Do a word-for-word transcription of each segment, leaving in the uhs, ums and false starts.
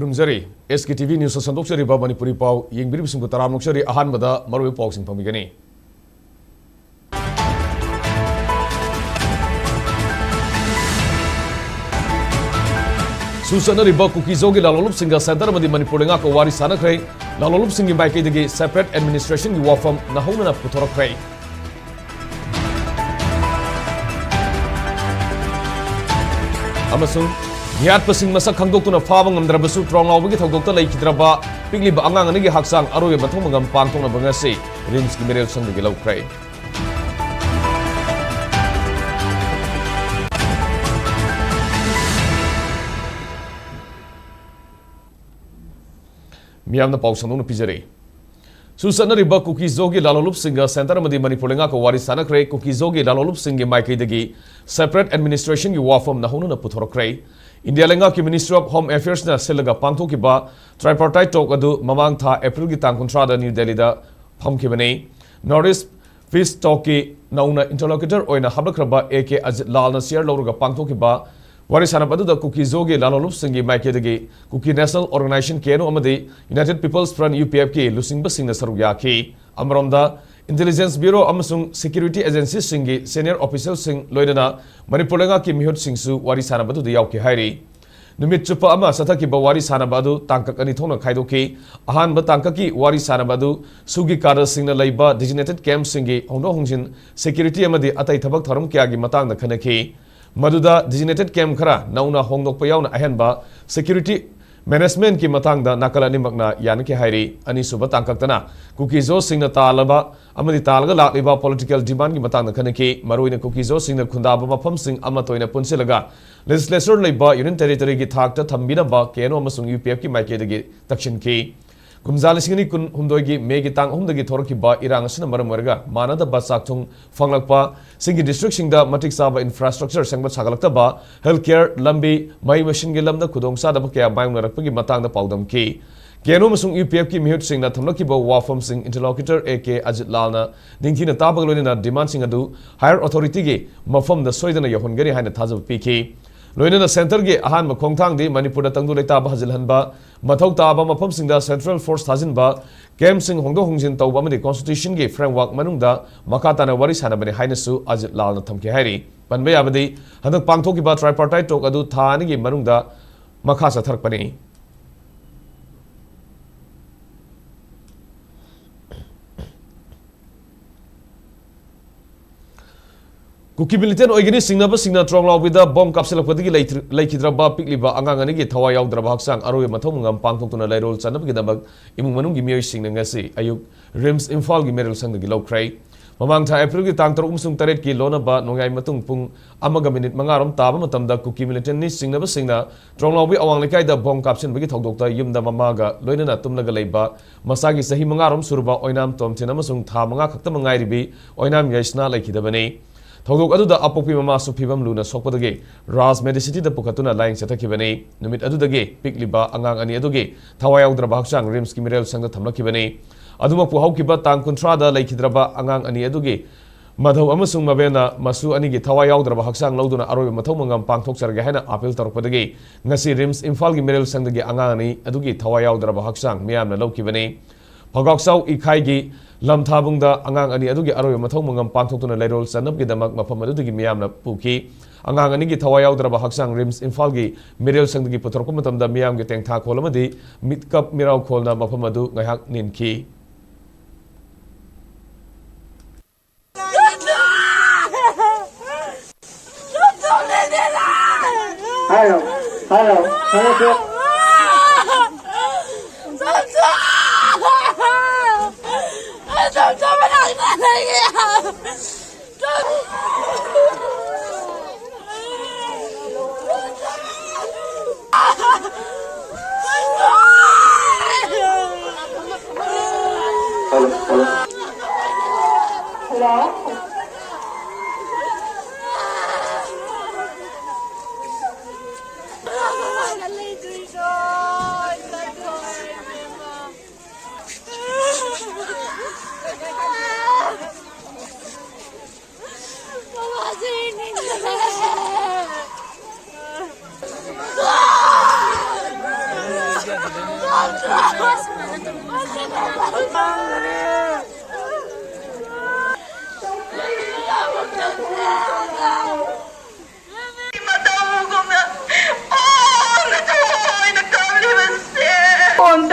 ꯈꯨꯔꯨꯝꯖꯔꯤ꯫ ꯑꯦꯁ ꯀꯦ T V ꯅ꯭ꯌꯨꯁꯇ ꯁꯟꯗꯣꯛꯆꯔꯤꯕ Manipuri ꯄꯥꯎ ꯌꯦꯡꯕꯤꯔꯤꯕꯁꯤꯡꯕꯨ ꯇꯔꯥꯝꯅ ꯑꯣꯛꯆꯔꯤ꯫ ꯑꯍꯥꯟꯕꯗ ꯃꯔꯨꯑꯣꯏꯕ ꯄꯥꯎꯁꯤꯡ ꯐꯪꯕꯤꯒꯅꯤ꯫ ꯁꯨ ꯆꯠꯅꯔꯤꯕ ꯀꯨꯀꯤ-ꯖꯣꯒꯤ ꯂꯥꯂꯣꯡꯂꯨꯞꯁꯤꯡꯒ ꯁꯦꯟꯇꯔ ꯑꯃꯗꯤ ꯃꯅꯤꯄꯨꯔ ꯂꯩꯉꯥꯛꯀ ꯋꯥꯔꯤ ꯁꯥꯟꯅꯈ꯭ꯔꯦ꯫ ꯂꯥꯂꯣꯡꯂꯨꯞꯁꯤꯡꯒꯤ ꯃꯥꯏꯀꯩꯗꯒꯤ separate administrationꯒꯤ ꯋꯥꯐꯝ ꯅꯧꯍꯧꯅꯅ ꯄꯨꯊꯣꯔꯛꯈ꯭ꯔꯦ꯫ ꯑꯃꯁꯨꯡ ꯃꯤꯍꯥꯠꯄꯁꯤꯡ ꯃꯁꯛ ꯈꯪꯗꯣꯛꯇꯨꯅ ꯐꯥꯕ ꯉꯝꯗ꯭ꯔꯕꯁꯨ ꯇ꯭ꯔꯥꯎꯉꯥꯎꯕꯒꯤ ꯊꯧꯗꯣꯛꯇ ꯂꯩꯈꯤꯗ꯭ꯔꯕ ꯄꯤꯛꯂꯤꯕ ꯑꯉꯥꯡ ꯑꯅꯤꯒꯤ ꯍꯛꯆꯥꯡ ꯑꯔꯣꯏꯕ ꯃꯊꯧ ꯃꯉꯝ ꯄꯥꯡꯊꯣꯛꯅꯕ ꯉꯁꯤ ꯔꯤꯝꯁꯀꯤ ꯃꯤꯔꯦꯜ ꯁꯪꯗꯒꯤ ꯂꯧꯈ꯭ꯔꯦ꯫ ꯃꯤꯌꯥꯝꯅ ꯄꯥꯎ ꯁꯟꯗꯣꯛꯅ ꯄꯤꯖꯔꯤ꯫ ꯁꯨ ꯆꯠꯅꯔꯤꯕ ꯀꯨꯀꯤ-ꯖꯣꯒꯤ ꯂꯥꯂꯣꯡꯂꯨꯞꯁꯤꯡꯒ ꯁꯦꯟꯇꯔ ꯑꯃꯗꯤ ꯃꯅꯤꯄꯨꯔ ꯂꯩꯉꯥꯛꯀ ꯋꯥꯔꯤ ꯁꯥꯟꯅꯈ꯭ꯔꯦ꯫ ꯀꯨꯀꯤ-ꯖꯣꯒꯤ ꯂꯥꯂꯣꯡꯂꯨꯞꯁꯤꯡꯒꯤ ꯃꯥꯏꯀꯩꯗꯒꯤ separate administrationꯒꯤ ꯋꯥꯐꯝ ꯅꯧꯍꯧꯅꯅ ꯄꯨꯊꯣꯔꯛꯈ꯭ꯔꯦ꯫ ꯏꯟꯗꯤꯌꯥ ꯂꯩꯉꯥꯛꯀꯤ Ministry of Home Affairsꯅ ꯁꯤꯜꯂꯒ ꯄꯥꯡꯊꯣꯛꯈꯤꯕ tripartite talk ꯑꯗꯨ ꯃꯃꯥꯡ ꯊꯥ ꯑꯦꯄ꯭ꯔꯤꯜꯒꯤ ꯇꯥꯡ ꯀꯨꯟꯊ꯭ꯔꯥꯗ ꯅ꯭ꯌꯨ ꯗꯦꯜꯂꯤꯗ ꯐꯝꯈꯤꯕꯅꯤ꯫ North East Peace Talkꯀꯤ ꯅꯧꯅ interlocutor ꯑꯣꯏꯅ ꯍꯥꯞꯂꯛꯈ꯭ꯔꯕ ꯑꯦ ꯀꯦ ꯑꯖꯤꯠ ꯂꯥꯜꯅ ꯆꯤꯌꯔ ꯂꯧꯔꯒ ꯄꯥꯡꯊꯣꯛꯈꯤꯕ ꯋꯥꯔꯤ ꯁꯥꯟꯅꯕ ꯑꯗꯨꯗ ꯀꯨꯀꯤ-ꯖꯣꯒꯤ ꯂꯥꯂꯣꯡꯂꯨꯞꯁꯤꯡꯒꯤ ꯃꯥꯏꯀꯩꯗꯒꯤ Kuki National Organisation, K N O, ꯑꯃꯗꯤ United People's Front, U P ꯑꯦꯐꯀꯤ ꯂꯨꯆꯤꯡꯕꯁꯤꯡꯅ ꯁꯔꯨꯛ ꯌꯥꯈꯤ꯫ ꯑꯃꯔꯣꯝꯗ, Intelligence Bureau ꯑꯃꯁꯨꯡ security agencyꯁꯤꯡꯒꯤ senior officialꯁꯤꯡ, ꯂꯣꯏꯅꯅ ꯃꯅꯤꯄꯨꯔ ꯂꯩꯉꯥꯛꯀꯤ ꯃꯤꯍꯨꯠꯁꯤꯡꯁꯨ ꯋꯥꯔꯤ ꯁꯥꯟꯅꯕꯗꯨꯗ ꯌꯥꯎꯈꯤ ꯍꯥꯏꯔꯤ꯫ ꯅꯨꯃꯤꯠ ꯆꯨꯞꯄ ꯑꯃ ꯆꯠꯊꯈꯤꯕ ꯋꯥꯔꯤ ꯁꯥꯟꯅꯕ ꯑꯗꯨ ꯇꯥꯡꯀꯛ ꯑꯅꯤ ꯊꯣꯛꯅ ꯈꯥꯏꯗꯣꯛꯈꯤ꯫ ꯑꯍꯥꯟꯕ ꯇꯥꯡꯀꯛꯀꯤ ꯋꯥꯔꯤ ꯁꯥꯟꯅꯕ ꯑꯗꯨ ꯁꯨꯒꯤ ꯀꯥꯗꯔꯁꯤꯡꯅ ꯂꯩꯕ designated campꯁꯤꯡꯒꯤ ꯍꯣꯡꯗꯣꯛ ꯍꯣꯡꯖꯤꯟ, security ꯑꯃꯗꯤ ꯑꯇꯩ ꯊꯕꯛ ꯊꯧꯔꯝ ꯀꯌꯥꯒꯤ ꯃꯇꯥꯡꯗ ꯈꯟꯅꯈꯤ꯫ ꯃꯗꯨꯗ designated camp ꯈꯔ ꯅꯧꯅ ꯍꯣꯡꯗꯣꯛꯄ ꯌꯥꯎꯅ ꯑꯍꯦꯟꯕ security managementꯀꯤ ꯃꯇꯥꯡꯗ ꯅꯥꯀꯜ ꯑꯅꯤꯃꯛꯅ ꯌꯥꯅꯈꯤ ꯍꯥꯏꯔꯤ꯫ ꯑꯅꯤꯁꯨꯕ ꯇꯥꯡꯀꯛꯇꯅ ꯀꯨꯀꯤ-ꯖꯣꯁꯤꯡꯅ ꯇꯥꯜꯂꯕ ꯑꯃꯗꯤ ꯇꯥꯜꯂꯒ ꯂꯥꯛꯂꯤꯕ political demandꯀꯤ ꯃꯇꯥꯡꯗ ꯈꯟꯅꯈꯤ꯫ ꯃꯔꯨꯑꯣꯏꯅ ꯀꯨꯀꯤ-ꯖꯣꯁꯤꯡꯅ ꯈꯨꯟꯗꯥꯕ ꯃꯐꯝꯁꯤꯡ ꯑꯃꯠꯇ ꯑꯣꯏꯅ ꯄꯨꯟꯁꯤꯜꯂꯒ legislature ꯂꯩꯕ Union Territoryꯒꯤ ꯊꯥꯛꯇ ꯊꯝꯕꯤꯅꯕ ꯀꯦ ꯑꯦꯟ ꯑꯣ ꯑꯃꯁꯨꯡ ꯌꯨ ꯄꯤ ꯑꯦꯐꯀꯤ ꯃꯥꯏꯀꯩꯗꯒꯤ ꯇꯛꯁꯤꯟꯈꯤ꯫ ꯀꯨꯝꯖꯥ ꯂꯤꯁꯤꯡ ꯑꯅꯤ ꯀꯨꯟꯍꯨꯝꯗꯣꯏꯒꯤ ꯃꯦꯒꯤ ꯇꯥꯡ ꯑꯍꯨꯝꯗꯒꯤ ꯊꯣꯔꯛꯈꯤꯕ ꯏꯔꯥꯡ ꯑꯁꯤꯅ ꯃꯔꯝ ꯑꯣꯏꯔꯒ ꯃꯥꯟꯅꯗꯕ ꯆꯥꯛꯊꯨꯡ ꯐꯪꯂꯛꯄ ꯁꯤꯡꯒꯤ districtꯁꯤꯡꯗ ꯃꯇꯤꯛ ꯆꯥꯕ infrastructure ꯁꯦꯝꯒꯠ ꯁꯥꯒꯠꯂꯛꯇꯕ, health care, ꯂꯝꯕꯤ, ꯃꯍꯩ ꯃꯁꯤꯡꯒꯤ ꯂꯝꯗ ꯈꯨꯗꯣꯡꯆꯥꯗꯕ ꯀꯌꯥ ꯃꯥꯌꯣꯛꯅꯔꯛꯄꯒꯤ ꯃꯇꯥꯡꯗ ꯄꯥꯎꯗꯝꯈꯤ꯫ ꯀꯦ ꯑꯦꯟ ꯑꯣ ꯑꯃꯁꯨꯡ ꯌꯨ ꯄꯤ ꯑꯦꯐꯀꯤ ꯃꯤꯍꯨꯠꯁꯤꯡꯅ ꯊꯝꯂꯛꯈꯤꯕ ꯋꯥꯐꯝꯁꯤꯡ interlocutor ꯑꯦ ꯀꯦ ꯑꯖꯤꯠ ꯂꯥꯜꯅ ꯅꯤꯡꯊꯤꯅ ꯇꯥꯕꯒ ꯂꯣꯏꯅꯅ demandꯁꯤꯡ ꯑꯗꯨ higher authorityꯒꯤ ꯃꯐꯝꯗ ꯁꯣꯏꯗꯅ ꯌꯧꯍꯟꯒꯅꯤ ꯍꯥꯏꯅ ꯊꯥꯖꯕ ꯄꯤꯈꯤ꯫ ꯂꯣꯏꯅꯅ centreꯒꯤ ꯑꯍꯥꯟꯕ ꯈꯣꯡꯊꯥꯡꯗꯤ ꯃꯅꯤꯄꯨꯔꯗ ꯇꯪꯗꯨ ꯂꯩꯇꯥꯕ ꯍꯟꯖꯤꯜꯍꯟꯕ, ꯃꯊꯧ ꯇꯥꯕ ꯃꯐꯝꯁꯤꯡꯗ central force ꯊꯥꯖꯤꯟꯕ, campꯁꯤꯡ ꯍꯣꯡꯗꯣꯛ ꯍꯣꯡꯖꯤꯟ ꯇꯧꯕ ꯑꯃꯗꯤ constitutionꯒꯤ framework ꯃꯅꯨꯡꯗ ꯃꯈꯥ ꯇꯥꯅ ꯋꯥꯔꯤ ꯁꯥꯟꯅꯕꯅꯤ ꯍꯥꯏꯅꯁꯨ ꯑꯖꯤꯠ ꯂꯥꯜꯅ ꯊꯝꯈꯤ ꯍꯥꯏꯔꯤ꯫ ꯄꯟꯕ ꯌꯥꯕꯗꯤ, ꯍꯟꯗꯛ ꯄꯥꯡꯊꯣꯛꯈꯤꯕ tripartite talk ꯑꯗꯨ ꯊꯥ ꯑꯅꯤꯒꯤ ꯃꯅꯨꯡꯗ ꯃꯈꯥ ꯆꯠꯊꯔꯛꯄꯅꯤ꯫ ꯀꯨꯀꯤ militant ꯑꯣꯏꯒꯅꯤ ꯆꯤꯡꯅꯕꯁꯤꯡꯅ ꯇ꯭ꯔꯣꯡꯂꯥꯎꯕꯤꯗ ꯕꯣꯝ ꯀꯥꯞꯁꯤꯜꯂꯛꯄꯗꯒꯤ ꯂꯩꯇ꯭ꯔ-, ꯂꯩꯈꯤꯗ꯭ꯔꯕ ꯄꯤꯛꯂꯤꯕ ꯑꯉꯥꯡ ꯑꯅꯤꯒꯤ ꯊꯋꯥꯏ ꯌꯥꯎꯗ꯭ꯔꯕ ꯍꯛꯆꯥꯡ ꯑꯔꯣꯏꯕ ꯃꯊꯧ ꯃꯉꯝ ꯄꯥꯡꯊꯣꯛꯇꯨꯅ ꯂꯩꯔꯣꯜ ꯆꯟꯅꯕꯒꯤꯗꯃꯛ ꯏꯃꯨꯡ ꯃꯅꯨꯡꯒꯤ ꯃꯤꯑꯣꯏꯁꯤꯡꯅ ꯉꯁꯤ ꯑꯌꯨꯛ RIMS ꯏꯝꯐꯥꯜꯒꯤ ꯃꯦꯔꯤꯜ ꯁꯪꯗꯒꯤ ꯂꯧꯈ꯭ꯔꯦ꯫ ꯃꯃꯥꯡ ꯊꯥ Aprilꯒꯤ ꯇꯥꯡ ꯇꯔꯨꯛ ꯑꯃꯁꯨꯡ ꯇꯔꯦꯠꯀꯤ ꯂꯣꯟꯅꯕ ꯅꯣꯡꯌꯥꯏ ꯃꯇꯨꯡ ꯄꯨꯡ ꯑꯃꯒ ꯃꯤꯅꯤꯠ ꯃꯉꯥꯔꯣꯝ ꯇꯥꯕ ꯃꯇꯝꯗ ꯀꯨꯀꯤ militantꯅꯤ ꯆꯤꯡꯅꯕꯁꯤꯡꯅ ꯇ꯭ꯔꯣꯡꯂꯥꯎꯕꯤ ꯑꯋꯥꯡ ꯂꯩꯀꯥꯏꯗ ꯕꯣꯝ ꯀꯥꯞꯁꯤꯟꯕꯒꯤ ꯊꯧꯗꯣꯛꯇ ꯌꯨꯝꯗ ꯃꯃꯥꯒ ꯂꯣꯏꯅꯅ ꯇꯨꯝꯂꯒ ꯂꯩꯕ ꯃꯆꯥꯒꯤ ꯆꯍꯤ ꯃꯉꯥꯔꯣꯝ ꯁꯨꯔꯕ ꯑꯣꯏꯅꯥꯝ ꯇꯣꯝꯊꯤꯟ ꯑꯃꯁꯨꯡ ꯊꯥ ꯃꯉꯥ ꯈꯛꯇꯃꯛ ꯉꯥꯏꯔꯤꯕꯤ ꯑꯣꯏꯅꯥꯝ ꯌꯥꯏꯁꯅꯥ ꯂꯩꯈꯤꯗꯕꯅꯤ꯫ ꯊꯧꯗꯣꯛ ꯑꯗꯨꯗ ꯑꯄꯣꯛꯄꯤ ꯃꯃꯥꯁꯨ ꯐꯤꯕꯝ ꯂꯨꯅ ꯁꯣꯛꯄꯗꯒꯤ ꯔꯥꯖ Medicityꯗ ꯄꯨꯈꯠꯇꯨꯅ ꯂꯥꯌꯦꯡ ꯆꯠꯊꯈꯤꯕꯅꯤ꯫ ꯅꯨꯃꯤꯠ ꯑꯗꯨꯗꯒꯤ ꯄꯤꯛꯂꯤꯕ ꯑꯉꯥꯡ ꯑꯅꯤ ꯑꯗꯨꯒꯤ ꯊꯋꯥꯏ ꯌꯥꯎꯗ꯭ꯔꯕ ꯍꯛꯆꯥꯡ RIMSꯀꯤ ꯃꯤꯔꯦꯜ ꯁꯪꯗ ꯊꯝꯂꯛꯈꯤꯕꯅꯤ꯫ ꯑꯗꯨꯃꯛꯄꯨ ꯍꯧꯈꯤꯕ ꯇꯥꯡ ꯀꯨꯟꯊ꯭ꯔꯥꯗ ꯂꯩꯈꯤꯗ꯭ꯔꯕ ꯑꯉꯥꯡ ꯑꯅꯤ ꯑꯗꯨꯒꯤ ꯃꯙꯧ ꯑꯃꯁꯨꯡ ꯃꯕꯦꯟꯅ ꯃꯁꯨ ꯑꯅꯤꯒꯤ ꯊꯋꯥꯏ ꯌꯥꯎꯗ꯭ꯔꯕ ꯍꯛꯆꯥꯡ ꯂꯧꯗꯨꯅ ꯑꯔꯣꯏꯕ ꯃꯊꯧ ꯃꯉꯝ ꯄꯥꯡꯊꯣꯛꯆꯔꯒꯦ ꯍꯥꯏꯅ ꯑꯥꯄꯤꯜ ꯇꯧꯔꯛꯄꯗꯒꯤ ꯉꯁꯤ RIMS ꯏꯝꯐꯥꯜꯒꯤ ꯃꯤꯔꯦꯜ ꯁꯪꯗꯒꯤ ꯑꯉꯥꯡ ꯑꯅꯤ ꯑꯗꯨꯒꯤ ꯊꯋꯥꯏ ꯌꯥꯎꯗ꯭ꯔꯕ ꯍꯛꯆꯥꯡ ꯃꯤꯌꯥꯝꯅ ꯂꯧꯈꯤꯕꯅꯤ꯫ ꯐꯧꯒꯥꯛꯆꯥꯎ ꯏꯈꯥꯏꯒꯤ ꯂꯝꯊꯥꯕꯨꯡꯗ ꯑꯉꯥꯡ ꯑꯅꯤ ꯑꯗꯨꯒꯤ ꯑꯔꯣꯏꯕ ꯃꯊꯧ ꯃꯉꯝ ꯄꯥꯡꯊꯣꯛꯇꯨꯅ ꯂꯩꯔꯣꯜ ꯆꯟꯅꯕꯒꯤꯗꯃꯛ ꯃꯐꯝ ꯑꯗꯨꯗꯒꯤ ꯃꯤꯌꯥꯝꯅ ꯄꯨꯈꯤ꯫ ꯑꯉꯥꯡ ꯑꯅꯤꯒꯤ ꯊꯋꯥꯏ ꯌꯥꯎꯗ꯭ꯔꯕ ꯍꯛꯆꯥꯡ RIMS ꯏꯝꯐꯥꯜꯒꯤ ꯃꯤꯔꯦꯜ ꯁꯪꯗꯒꯤ ꯄꯨꯊꯣꯔꯛꯄ ꯃꯇꯝꯗ ꯃꯤꯌꯥꯝꯒꯤ ꯇꯦꯡꯊꯥꯈꯣꯜ ꯑꯃꯗꯤ ꯃꯤꯠꯀꯞ ꯃꯤꯔꯥꯎꯈꯣꯜꯅ ꯃꯐꯝ ꯑꯗꯨ ꯉꯥꯏꯍꯥꯛ ꯅꯤꯟꯈꯤ꯫ ꯍꯥꯏꯔꯣ, ꯍꯥꯏꯔꯣ, ꯍꯥꯏꯔꯣ꯫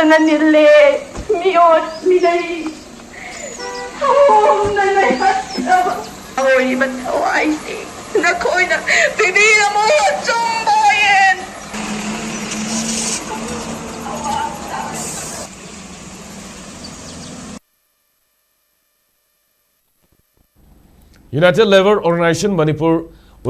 ꯅꯤꯜꯂꯦ꯫ ꯃꯤꯑꯣꯠ ꯃꯤꯅꯩ ꯊꯧꯑꯣꯡꯅ ꯅꯩꯍꯠꯂꯕ ꯑꯣꯏꯔꯤꯕ ꯊꯋꯥꯏꯁꯤꯡ ꯅꯈꯣꯏꯅ ꯄꯤꯕꯤꯔꯝꯃꯨ꯫ ꯑꯆꯨꯝꯕ ꯑꯣꯏꯌꯦꯟ꯫ United Labour Organisation Manipur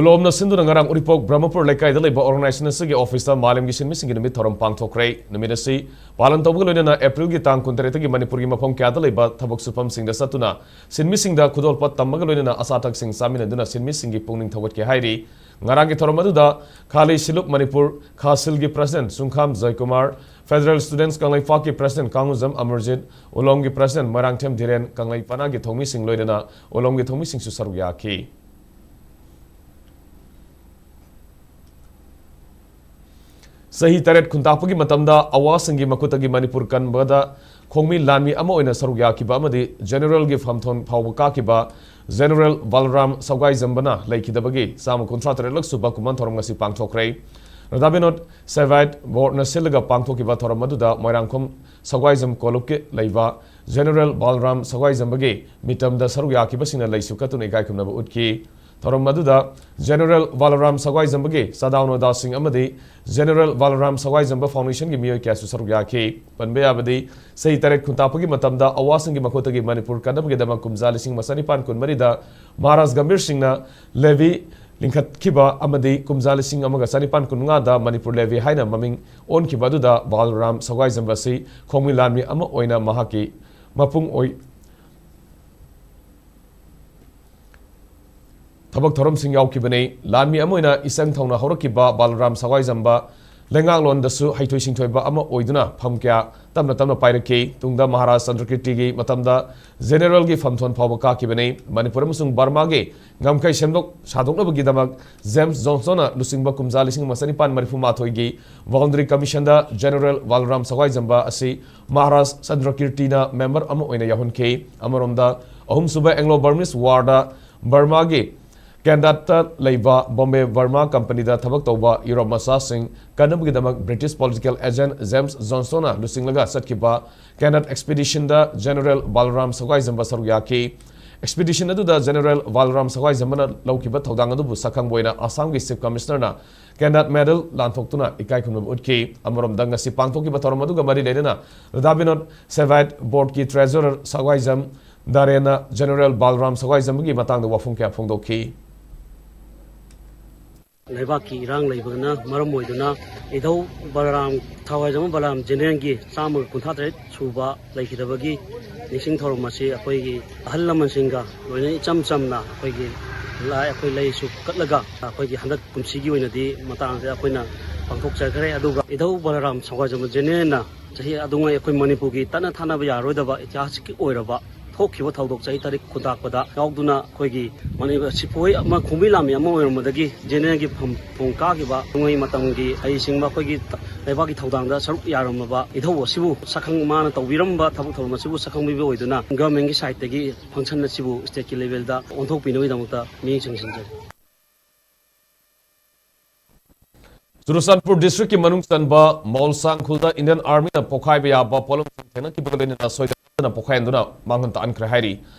ꯎꯂꯣꯝꯅ ꯁꯤꯟꯗꯨꯅ ꯉꯔꯥꯡ ꯎꯔꯤꯄꯣꯛ ꯕ꯭ꯔꯍꯃꯄꯨꯔ ꯂꯩꯀꯥꯏꯗ ꯂꯩꯕ organization ꯑꯁꯤꯒꯤ office ꯇ ꯃꯥꯂꯦꯝꯒꯤ ꯁꯤꯟꯃꯤꯁꯤꯡꯒꯤ ꯅꯨꯃꯤꯠ ꯊꯧꯔꯝ ꯄꯥꯡꯊꯣꯛꯈ꯭ꯔꯦ꯫ ꯅꯨꯃꯤꯠ ꯑꯁꯤ ꯄꯥꯂꯟ ꯇꯧꯕꯒ ꯂꯣꯏꯅꯅ April ꯒꯤ ꯇꯥꯡ ꯀꯨꯟꯇꯔꯦꯠꯇꯒꯤ ꯃꯅꯤꯄꯨꯔꯒꯤ ꯃꯐꯝ ꯀꯌꯥꯗ ꯂꯩꯕ ꯊꯕꯛ ꯁꯨꯐꯝꯁꯤꯡꯗ ꯆꯠꯇꯨꯅ ꯁꯤꯟꯃꯤꯁꯤꯡꯗ ꯈꯨꯗꯣꯜꯄꯣꯠ ꯇꯝꯕꯒ ꯂꯣꯏꯅꯅ ꯑꯆꯥ ꯑꯊꯛꯁꯤꯡ ꯆꯥꯃꯤꯟꯅꯗꯨꯅ ꯁꯤꯟꯃꯤꯁꯤꯡꯒꯤ ꯄꯨꯛꯅꯤꯡ ꯊꯧꯒꯠꯀꯦ ꯍꯥꯏꯔꯤ꯫ ꯉꯔꯥꯡꯒꯤ ꯊꯧꯔꯝ ꯑꯗꯨꯗ ꯈꯥꯂꯤ ꯁꯤꯂꯨꯞ Manipur, ꯈꯥꯁꯤꯜꯒꯤ president ꯁꯨꯡꯈꯥꯝ Joykumar, Federal Students ꯀꯪꯂꯩꯄꯥꯛꯀꯤ president ꯀꯥꯡꯉꯨꯖꯝ ꯑꯃꯔꯖꯤꯠ, ꯎꯂꯣꯝꯒꯤ president ꯃꯣꯏꯔꯥꯡꯊꯦꯝ ꯙꯤꯔꯦꯟ, ꯀꯪꯂꯩ ꯄꯅꯥꯒꯤ ꯊꯧꯃꯤꯁꯤꯡ ꯂꯣꯏꯅꯅ ꯎꯂꯣꯝꯒꯤ ꯊꯧꯃꯤꯁꯤꯡꯁꯨ ꯁꯔꯨꯛ ꯌꯥꯈꯤ꯫ ꯆꯍꯤ ꯇꯔꯦꯠ ꯈꯨꯟꯇꯥꯛꯄꯒꯤ ꯃꯇꯝꯗ ꯑꯋꯥꯁꯤꯡꯒꯤ ꯃꯈꯨꯠꯇꯒꯤ ꯃꯅꯤꯄꯨꯔ ꯀꯟꯕꯗ ꯈꯣꯡꯃꯤ ꯂꯥꯟꯃꯤ ꯑꯃ ꯑꯣꯏꯅ ꯁꯔꯨꯛ ꯌꯥꯈꯤꯕ ꯑꯃꯗꯤ General ꯒꯤ ꯐꯝꯊꯣꯟ ꯐꯥꯎꯕ ꯀꯥꯈꯤꯕ General ꯕꯂꯔꯥꯝ ꯁꯒꯥꯏꯖꯝꯕꯅ ꯂꯩꯈꯤꯗꯕꯒꯤ ꯆꯥꯝꯃ ꯀꯨꯟꯊ꯭ꯔꯥ ꯇꯔꯦꯠꯂꯛ ꯁꯨꯕ ꯀꯨꯝꯑꯣꯟ ꯊꯧꯔꯝ ꯉꯁꯤ ꯄꯥꯡꯊꯣꯛꯈ꯭ꯔꯦ꯫ ꯔꯥꯙꯥ ꯕꯤꯅꯣꯗ ꯁꯦꯚꯥꯏꯠ ꯕꯣꯔꯗꯅ ꯁꯤꯜꯂꯒ ꯄꯥꯡꯊꯣꯛꯈꯤꯕ ꯊꯧꯔꯝ ꯑꯗꯨꯗ ꯃꯣꯏꯔꯥꯡꯈꯣꯝ ꯁꯒꯥꯏꯖꯝ ꯀꯣꯂꯨꯞꯀꯤ ꯂꯩꯕ General ꯕꯂꯔꯥꯝ ꯁꯒꯥꯏꯖꯝꯕꯒꯤ ꯃꯤꯇꯝꯗ ꯁꯔꯨꯛ ꯌꯥꯈꯤꯕꯁꯤꯡꯅ ꯂꯩꯁꯨ ꯀꯠꯇꯨꯅ ꯏꯀꯥꯏ ꯈꯨꯝꯅꯕ ꯎꯠꯈꯤ꯫ ꯊꯧꯔꯝ ꯑꯗꯨꯗ General ꯕꯂꯔꯥꯝ ꯁꯒꯥꯏꯖꯝꯕꯒꯤ ꯆꯥꯗꯥꯎ ꯅꯣꯗꯥꯁꯤꯡ ꯑꯃꯗꯤ General ꯕꯂꯔꯥꯝ ꯁꯒꯥꯏꯖꯝꯕ Foundation ꯒꯤ ꯃꯤꯑꯣꯏ ꯀꯌꯥꯁꯨ ꯁꯔꯨꯛ ꯌꯥꯈꯤ꯫ ꯄꯟꯕ ꯌꯥꯕꯗꯤ, ꯆꯍꯤ ꯇꯔꯦꯠ ꯈꯨꯟꯇꯥꯛꯄꯒꯤ ꯃꯇꯝꯗ ꯑꯋꯥꯁꯤꯡꯒꯤ ꯃꯈꯨꯠꯇꯒꯤ ꯃꯅꯤꯄꯨꯔ ꯀꯟꯅꯕꯒꯤꯗꯃꯛ ꯀꯨꯝꯖꯥ ꯂꯤꯁꯤꯡ ꯑꯃ ꯆꯅꯤꯄꯥꯟ ꯀꯨꯟꯃꯔꯤꯗ ꯃꯍꯥꯔꯥꯖ ꯒꯝꯚꯤꯔ ꯁꯤꯡꯅ levy ꯂꯤꯡꯈꯠꯈꯤꯕ ꯑꯃꯗꯤ ꯀꯨꯝꯖꯥ ꯂꯤꯁꯤꯡ ꯑꯃꯒ ꯆꯅꯤꯄꯥꯟ ꯀꯨꯟꯃꯉꯥꯗ ꯃꯅꯤꯄꯨꯔ levy ꯍꯥꯏꯅ ꯃꯃꯤꯡ ꯑꯣꯟꯈꯤꯕ ꯑꯗꯨꯗ ꯕꯂꯔꯥꯝ ꯁꯒꯥꯏꯖꯝꯕ ꯑꯁꯤ ꯈꯣꯡꯃꯤ ꯂꯥꯟꯃꯤ ꯑꯃ ꯑꯣꯏꯅ ꯃꯍꯥꯛꯀꯤ ꯃꯄꯨꯡ ꯑꯣꯏ-, ꯊꯕꯛ ꯊꯧꯔꯝꯁꯤꯡ ꯌꯥꯎꯈꯤꯕꯅꯤ꯫ ꯂꯥꯟꯃꯤ ꯑꯃ ꯑꯣꯏꯅ ꯏꯆꯪ ꯊꯧꯅ ꯍꯧꯔꯛꯈꯤꯕ ꯕꯂꯔꯥꯝ ꯁꯒꯥꯏꯖꯝꯕ ꯂꯩꯉꯥꯛꯂꯣꯟꯗꯁꯨ ꯍꯩꯊꯣꯏ ꯁꯤꯡꯊꯣꯏꯕ ꯑꯃ ꯑꯣꯏꯗꯨꯅ ꯐꯝ ꯀꯌꯥ ꯇꯞꯅ ꯇꯞꯅ ꯄꯥꯏꯔꯛꯈꯤ꯫ ꯇꯨꯡꯗ ꯃꯍꯥꯔꯥꯖ ꯆꯟꯗ꯭ꯔꯀꯤꯔꯇꯤꯒꯤ ꯃꯇꯝꯗ General ꯒꯤ ꯐꯝꯊꯣꯟ ꯐꯥꯎꯕ ꯀꯥꯈꯤꯕꯅꯤ꯫ ꯃꯅꯤꯄꯨꯔ ꯑꯃꯁꯨꯡ ꯕꯔꯃꯥꯒꯤ ꯉꯝꯈꯩ ꯁꯦꯝꯗꯣꯛ ꯁꯥꯗꯣꯛꯅꯕꯒꯤꯗꯃꯛ James Johnston ꯅ ꯂꯨꯆꯤꯡꯕ ꯀꯨꯝꯖꯥ ꯂꯤꯁꯤꯡ ꯑꯃ ꯆꯅꯤꯄꯥꯟ ꯃꯔꯤꯐꯨ ꯃꯥꯊꯣꯏꯒꯤ Boundary Commission ꯗ General ꯕꯂꯔꯥꯝ ꯁꯒꯥꯏꯖꯝꯕ ꯑꯁꯤ ꯃꯍꯥꯔꯥꯖ ꯆꯟꯗ꯭ꯔꯀꯤꯔꯇꯤꯅ member ꯑꯃ ꯑꯣꯏꯅ ꯌꯥꯎꯍꯟꯈꯤ꯫ ꯑꯃꯔꯣꯝꯗ, ꯑꯍꯨꯝꯁꯨꯕ Anglo Burmese War ꯗ ꯕꯔꯃꯥꯒꯤ ꯀꯦꯟꯗꯥꯠꯇ ꯂꯩꯕ ꯕꯣꯝꯕꯦ ꯕꯔꯃꯥ ꯀꯝꯄꯅꯤꯗ ꯊꯕꯛ ꯇꯧꯕ ꯌꯨꯔꯣꯞ ꯃꯆꯥꯁꯤꯡ ꯀꯟꯅꯕꯒꯤꯗꯃꯛ ꯕ꯭ꯔꯤꯇꯤꯁ ꯄꯣꯂꯤꯇꯤꯀꯦꯜ ꯑꯦꯖꯦꯟꯠ ꯖꯦꯝꯁ ꯖꯣꯟꯁꯇꯣꯟꯅ ꯂꯨꯆꯤꯡꯂꯒ ꯆꯠꯈꯤꯕ ꯀꯦꯟꯗꯥꯠ ꯑꯦꯛꯁꯄꯤꯗꯤꯁꯟꯗ ꯖꯦꯅꯔꯦꯜ ꯕꯥꯂꯔꯥꯝ ꯁꯒꯥꯏꯖꯝꯕ ꯁꯔꯨꯛ ꯌꯥꯈꯤ꯫ ꯑꯦꯛꯁꯄꯤꯗꯤꯁꯟ ꯑꯗꯨꯗ ꯖꯦꯅꯔꯦꯜ ꯕꯥꯂꯔꯥꯝ ꯁꯒꯥꯏꯖꯝꯕꯅ ꯂꯧꯈꯤꯕ ꯊꯧꯗꯥꯡ ꯑꯗꯨꯕꯨ ꯁꯛꯈꯪꯕ ꯑꯣꯏꯅ ꯑꯁꯥꯝꯒꯤ ꯆꯤꯐ ꯀꯃꯤꯁꯅꯔꯅ ꯀꯦꯟꯗꯥꯠ ꯃꯦꯗꯜ ꯂꯥꯟꯊꯣꯛꯇꯨꯅ ꯏꯀꯥꯏ ꯈꯨꯝꯅꯕ ꯎꯠꯈꯤ꯫ ꯑꯃꯔꯣꯝꯗ, ꯉꯁꯤ ꯄꯥꯡꯊꯣꯛꯈꯤꯕ ꯊꯧꯔꯝ ꯑꯗꯨꯒ ꯃꯔꯤ ꯂꯩꯅꯅ ꯔꯥꯙꯥ ꯕꯤꯅꯣꯗ ꯁꯦꯚꯥꯏꯠ ꯕꯣꯔꯗꯀꯤ ꯇ꯭ꯔꯦꯖꯔꯔ ꯁꯒꯥꯏꯖꯝ ꯗꯥꯔꯦꯟꯅ ꯖꯦꯅꯔꯦꯜ ꯕꯥꯂꯔꯥꯝ ꯁꯒꯥꯏꯖꯝꯕꯒꯤ ꯃꯇꯥꯡꯗ ꯋꯥꯐꯝ ꯀꯌꯥ ꯐꯣꯡꯗꯣꯛꯈꯤ꯫ ꯂꯩꯕꯥꯛꯀꯤ ꯏꯔꯥꯡ ꯂꯩꯕꯅ ꯃꯔꯝ ꯑꯣꯏꯗꯨꯅ ꯏꯙꯧ ꯕꯂꯔꯥꯝ, ꯊꯧꯋꯥꯏꯖꯝ ꯕꯂꯔꯥꯝ ꯖꯦꯅꯔꯦꯜꯒꯤ ꯆꯥꯝꯃꯒ ꯀꯨꯟꯊ꯭ꯔꯥ ꯇꯔꯦꯠ ꯁꯨꯕ ꯂꯩꯈꯤꯗꯕꯒꯤ ꯅꯤꯡꯁꯤꯡ ꯊꯧꯔꯝ ꯑꯁꯤ ꯑꯩꯈꯣꯏꯒꯤ ꯑꯍꯜ ꯂꯃꯟꯁꯤꯡꯒ ꯂꯣꯏꯅ ꯏꯆꯝ ꯆꯝꯅ ꯑꯩꯈꯣꯏꯒꯤ ꯂꯥꯏ, ꯑꯩꯈꯣꯏ ꯂꯩꯁꯨ ꯀꯠꯂꯒ ꯑꯩꯈꯣꯏꯒꯤ ꯍꯟꯗꯛ ꯀꯨꯝꯁꯤꯒꯤ ꯑꯣꯏꯅꯗꯤ ꯃꯇꯥꯡꯁꯦ ꯑꯩꯈꯣꯏꯅ ꯄꯥꯡꯊꯣꯛꯆꯈ꯭ꯔꯦ꯫ ꯑꯗꯨꯒ ꯏꯙꯧ ꯕꯂꯔꯥꯝ ꯁꯒꯥꯏꯖꯝꯕ ꯖꯦꯅꯔꯦꯜꯅ ꯆꯍꯤ ꯑꯗꯨꯉꯩ ꯑꯩꯈꯣꯏ ꯃꯅꯤꯄꯨꯔꯒꯤ ꯇꯠꯅ ꯊꯥꯅꯕ ꯌꯥꯔꯣꯏꯗꯕ ꯏꯇꯤꯍꯥꯁꯤꯛꯀꯤ ꯑꯣꯏꯔꯕ ꯊꯣꯛꯈꯤꯕ ꯊꯧꯗꯣꯛ ꯆꯍꯤ ꯇꯔꯦꯠ ꯈꯨꯟꯇꯥꯛꯄꯗ ꯌꯥꯎꯗꯨꯅ ꯑꯩꯈꯣꯏꯒꯤ ꯃꯅꯤ-, ꯁꯤꯐꯥꯏ ꯑꯃ, ꯈꯣꯡꯕꯤ ꯂꯥꯟꯃꯤ ꯑꯃ ꯑꯣꯏꯔꯝꯕꯗꯒꯤ ꯖꯦꯅꯔꯦꯜꯒꯤ ꯐꯝ ꯊꯣꯡ ꯀꯥꯈꯤꯕ, ꯅꯣꯡꯃꯩ ꯃꯇꯝꯒꯤ ꯍꯩꯁꯤꯡꯕ ꯑꯩꯈꯣꯏꯒꯤ ꯂꯩꯕꯥꯛꯀꯤ ꯊꯧꯗꯥꯡꯗ ꯁꯔꯨꯛ ꯌꯥꯔꯝꯃꯕ ꯏꯙꯧ ꯑꯁꯤꯕꯨ ꯁꯛꯈꯪ-, ꯃꯥꯅ ꯇꯧꯕꯤꯔꯝꯕ ꯊꯕꯛ ꯊꯧꯔꯝ ꯑꯁꯤꯕꯨ ꯁꯛꯈꯪꯕꯤꯕ ꯑꯣꯏꯗꯨꯅ ꯒꯚꯔꯟꯃꯦꯟꯠꯀꯤ ꯁꯥꯏꯠꯇꯒꯤ ꯐꯪꯁꯟ ꯑꯁꯤꯕꯨ ꯏꯁꯇꯦꯠꯀꯤ ꯂꯦꯚꯦꯜꯗ ꯑꯣꯟꯊꯣꯛꯄꯤꯅꯕꯒꯤꯗꯃꯛꯇ ꯃꯤꯠꯌꯦꯡ ꯆꯪꯁꯤꯟꯖꯔꯤ꯫ ꯆꯨꯔꯆꯥꯟꯄꯨꯔ ꯗꯤꯁꯇ꯭ꯔꯤꯛꯀꯤ ꯃꯅꯨꯡ ꯆꯟꯕ ꯃꯧꯜꯁꯥꯡ ꯈꯨꯜꯗ ꯏꯟꯗꯤꯌꯟ ꯑꯥꯔꯃꯤꯅ ꯄꯣꯈꯥꯏꯕ ꯌꯥꯕ ꯄꯣꯠꯂꯝꯁꯤꯡ ꯊꯦꯡꯅꯈꯤꯕꯒ ꯂꯣꯏꯅꯅ ꯁꯣꯏꯗꯅ ꯄꯣꯈꯥꯏꯍꯟꯗꯨꯅ ꯃꯥꯡꯍꯟ ꯇꯥꯛꯍꯟꯈ꯭ꯔꯦ ꯍꯥꯏꯔꯤ꯫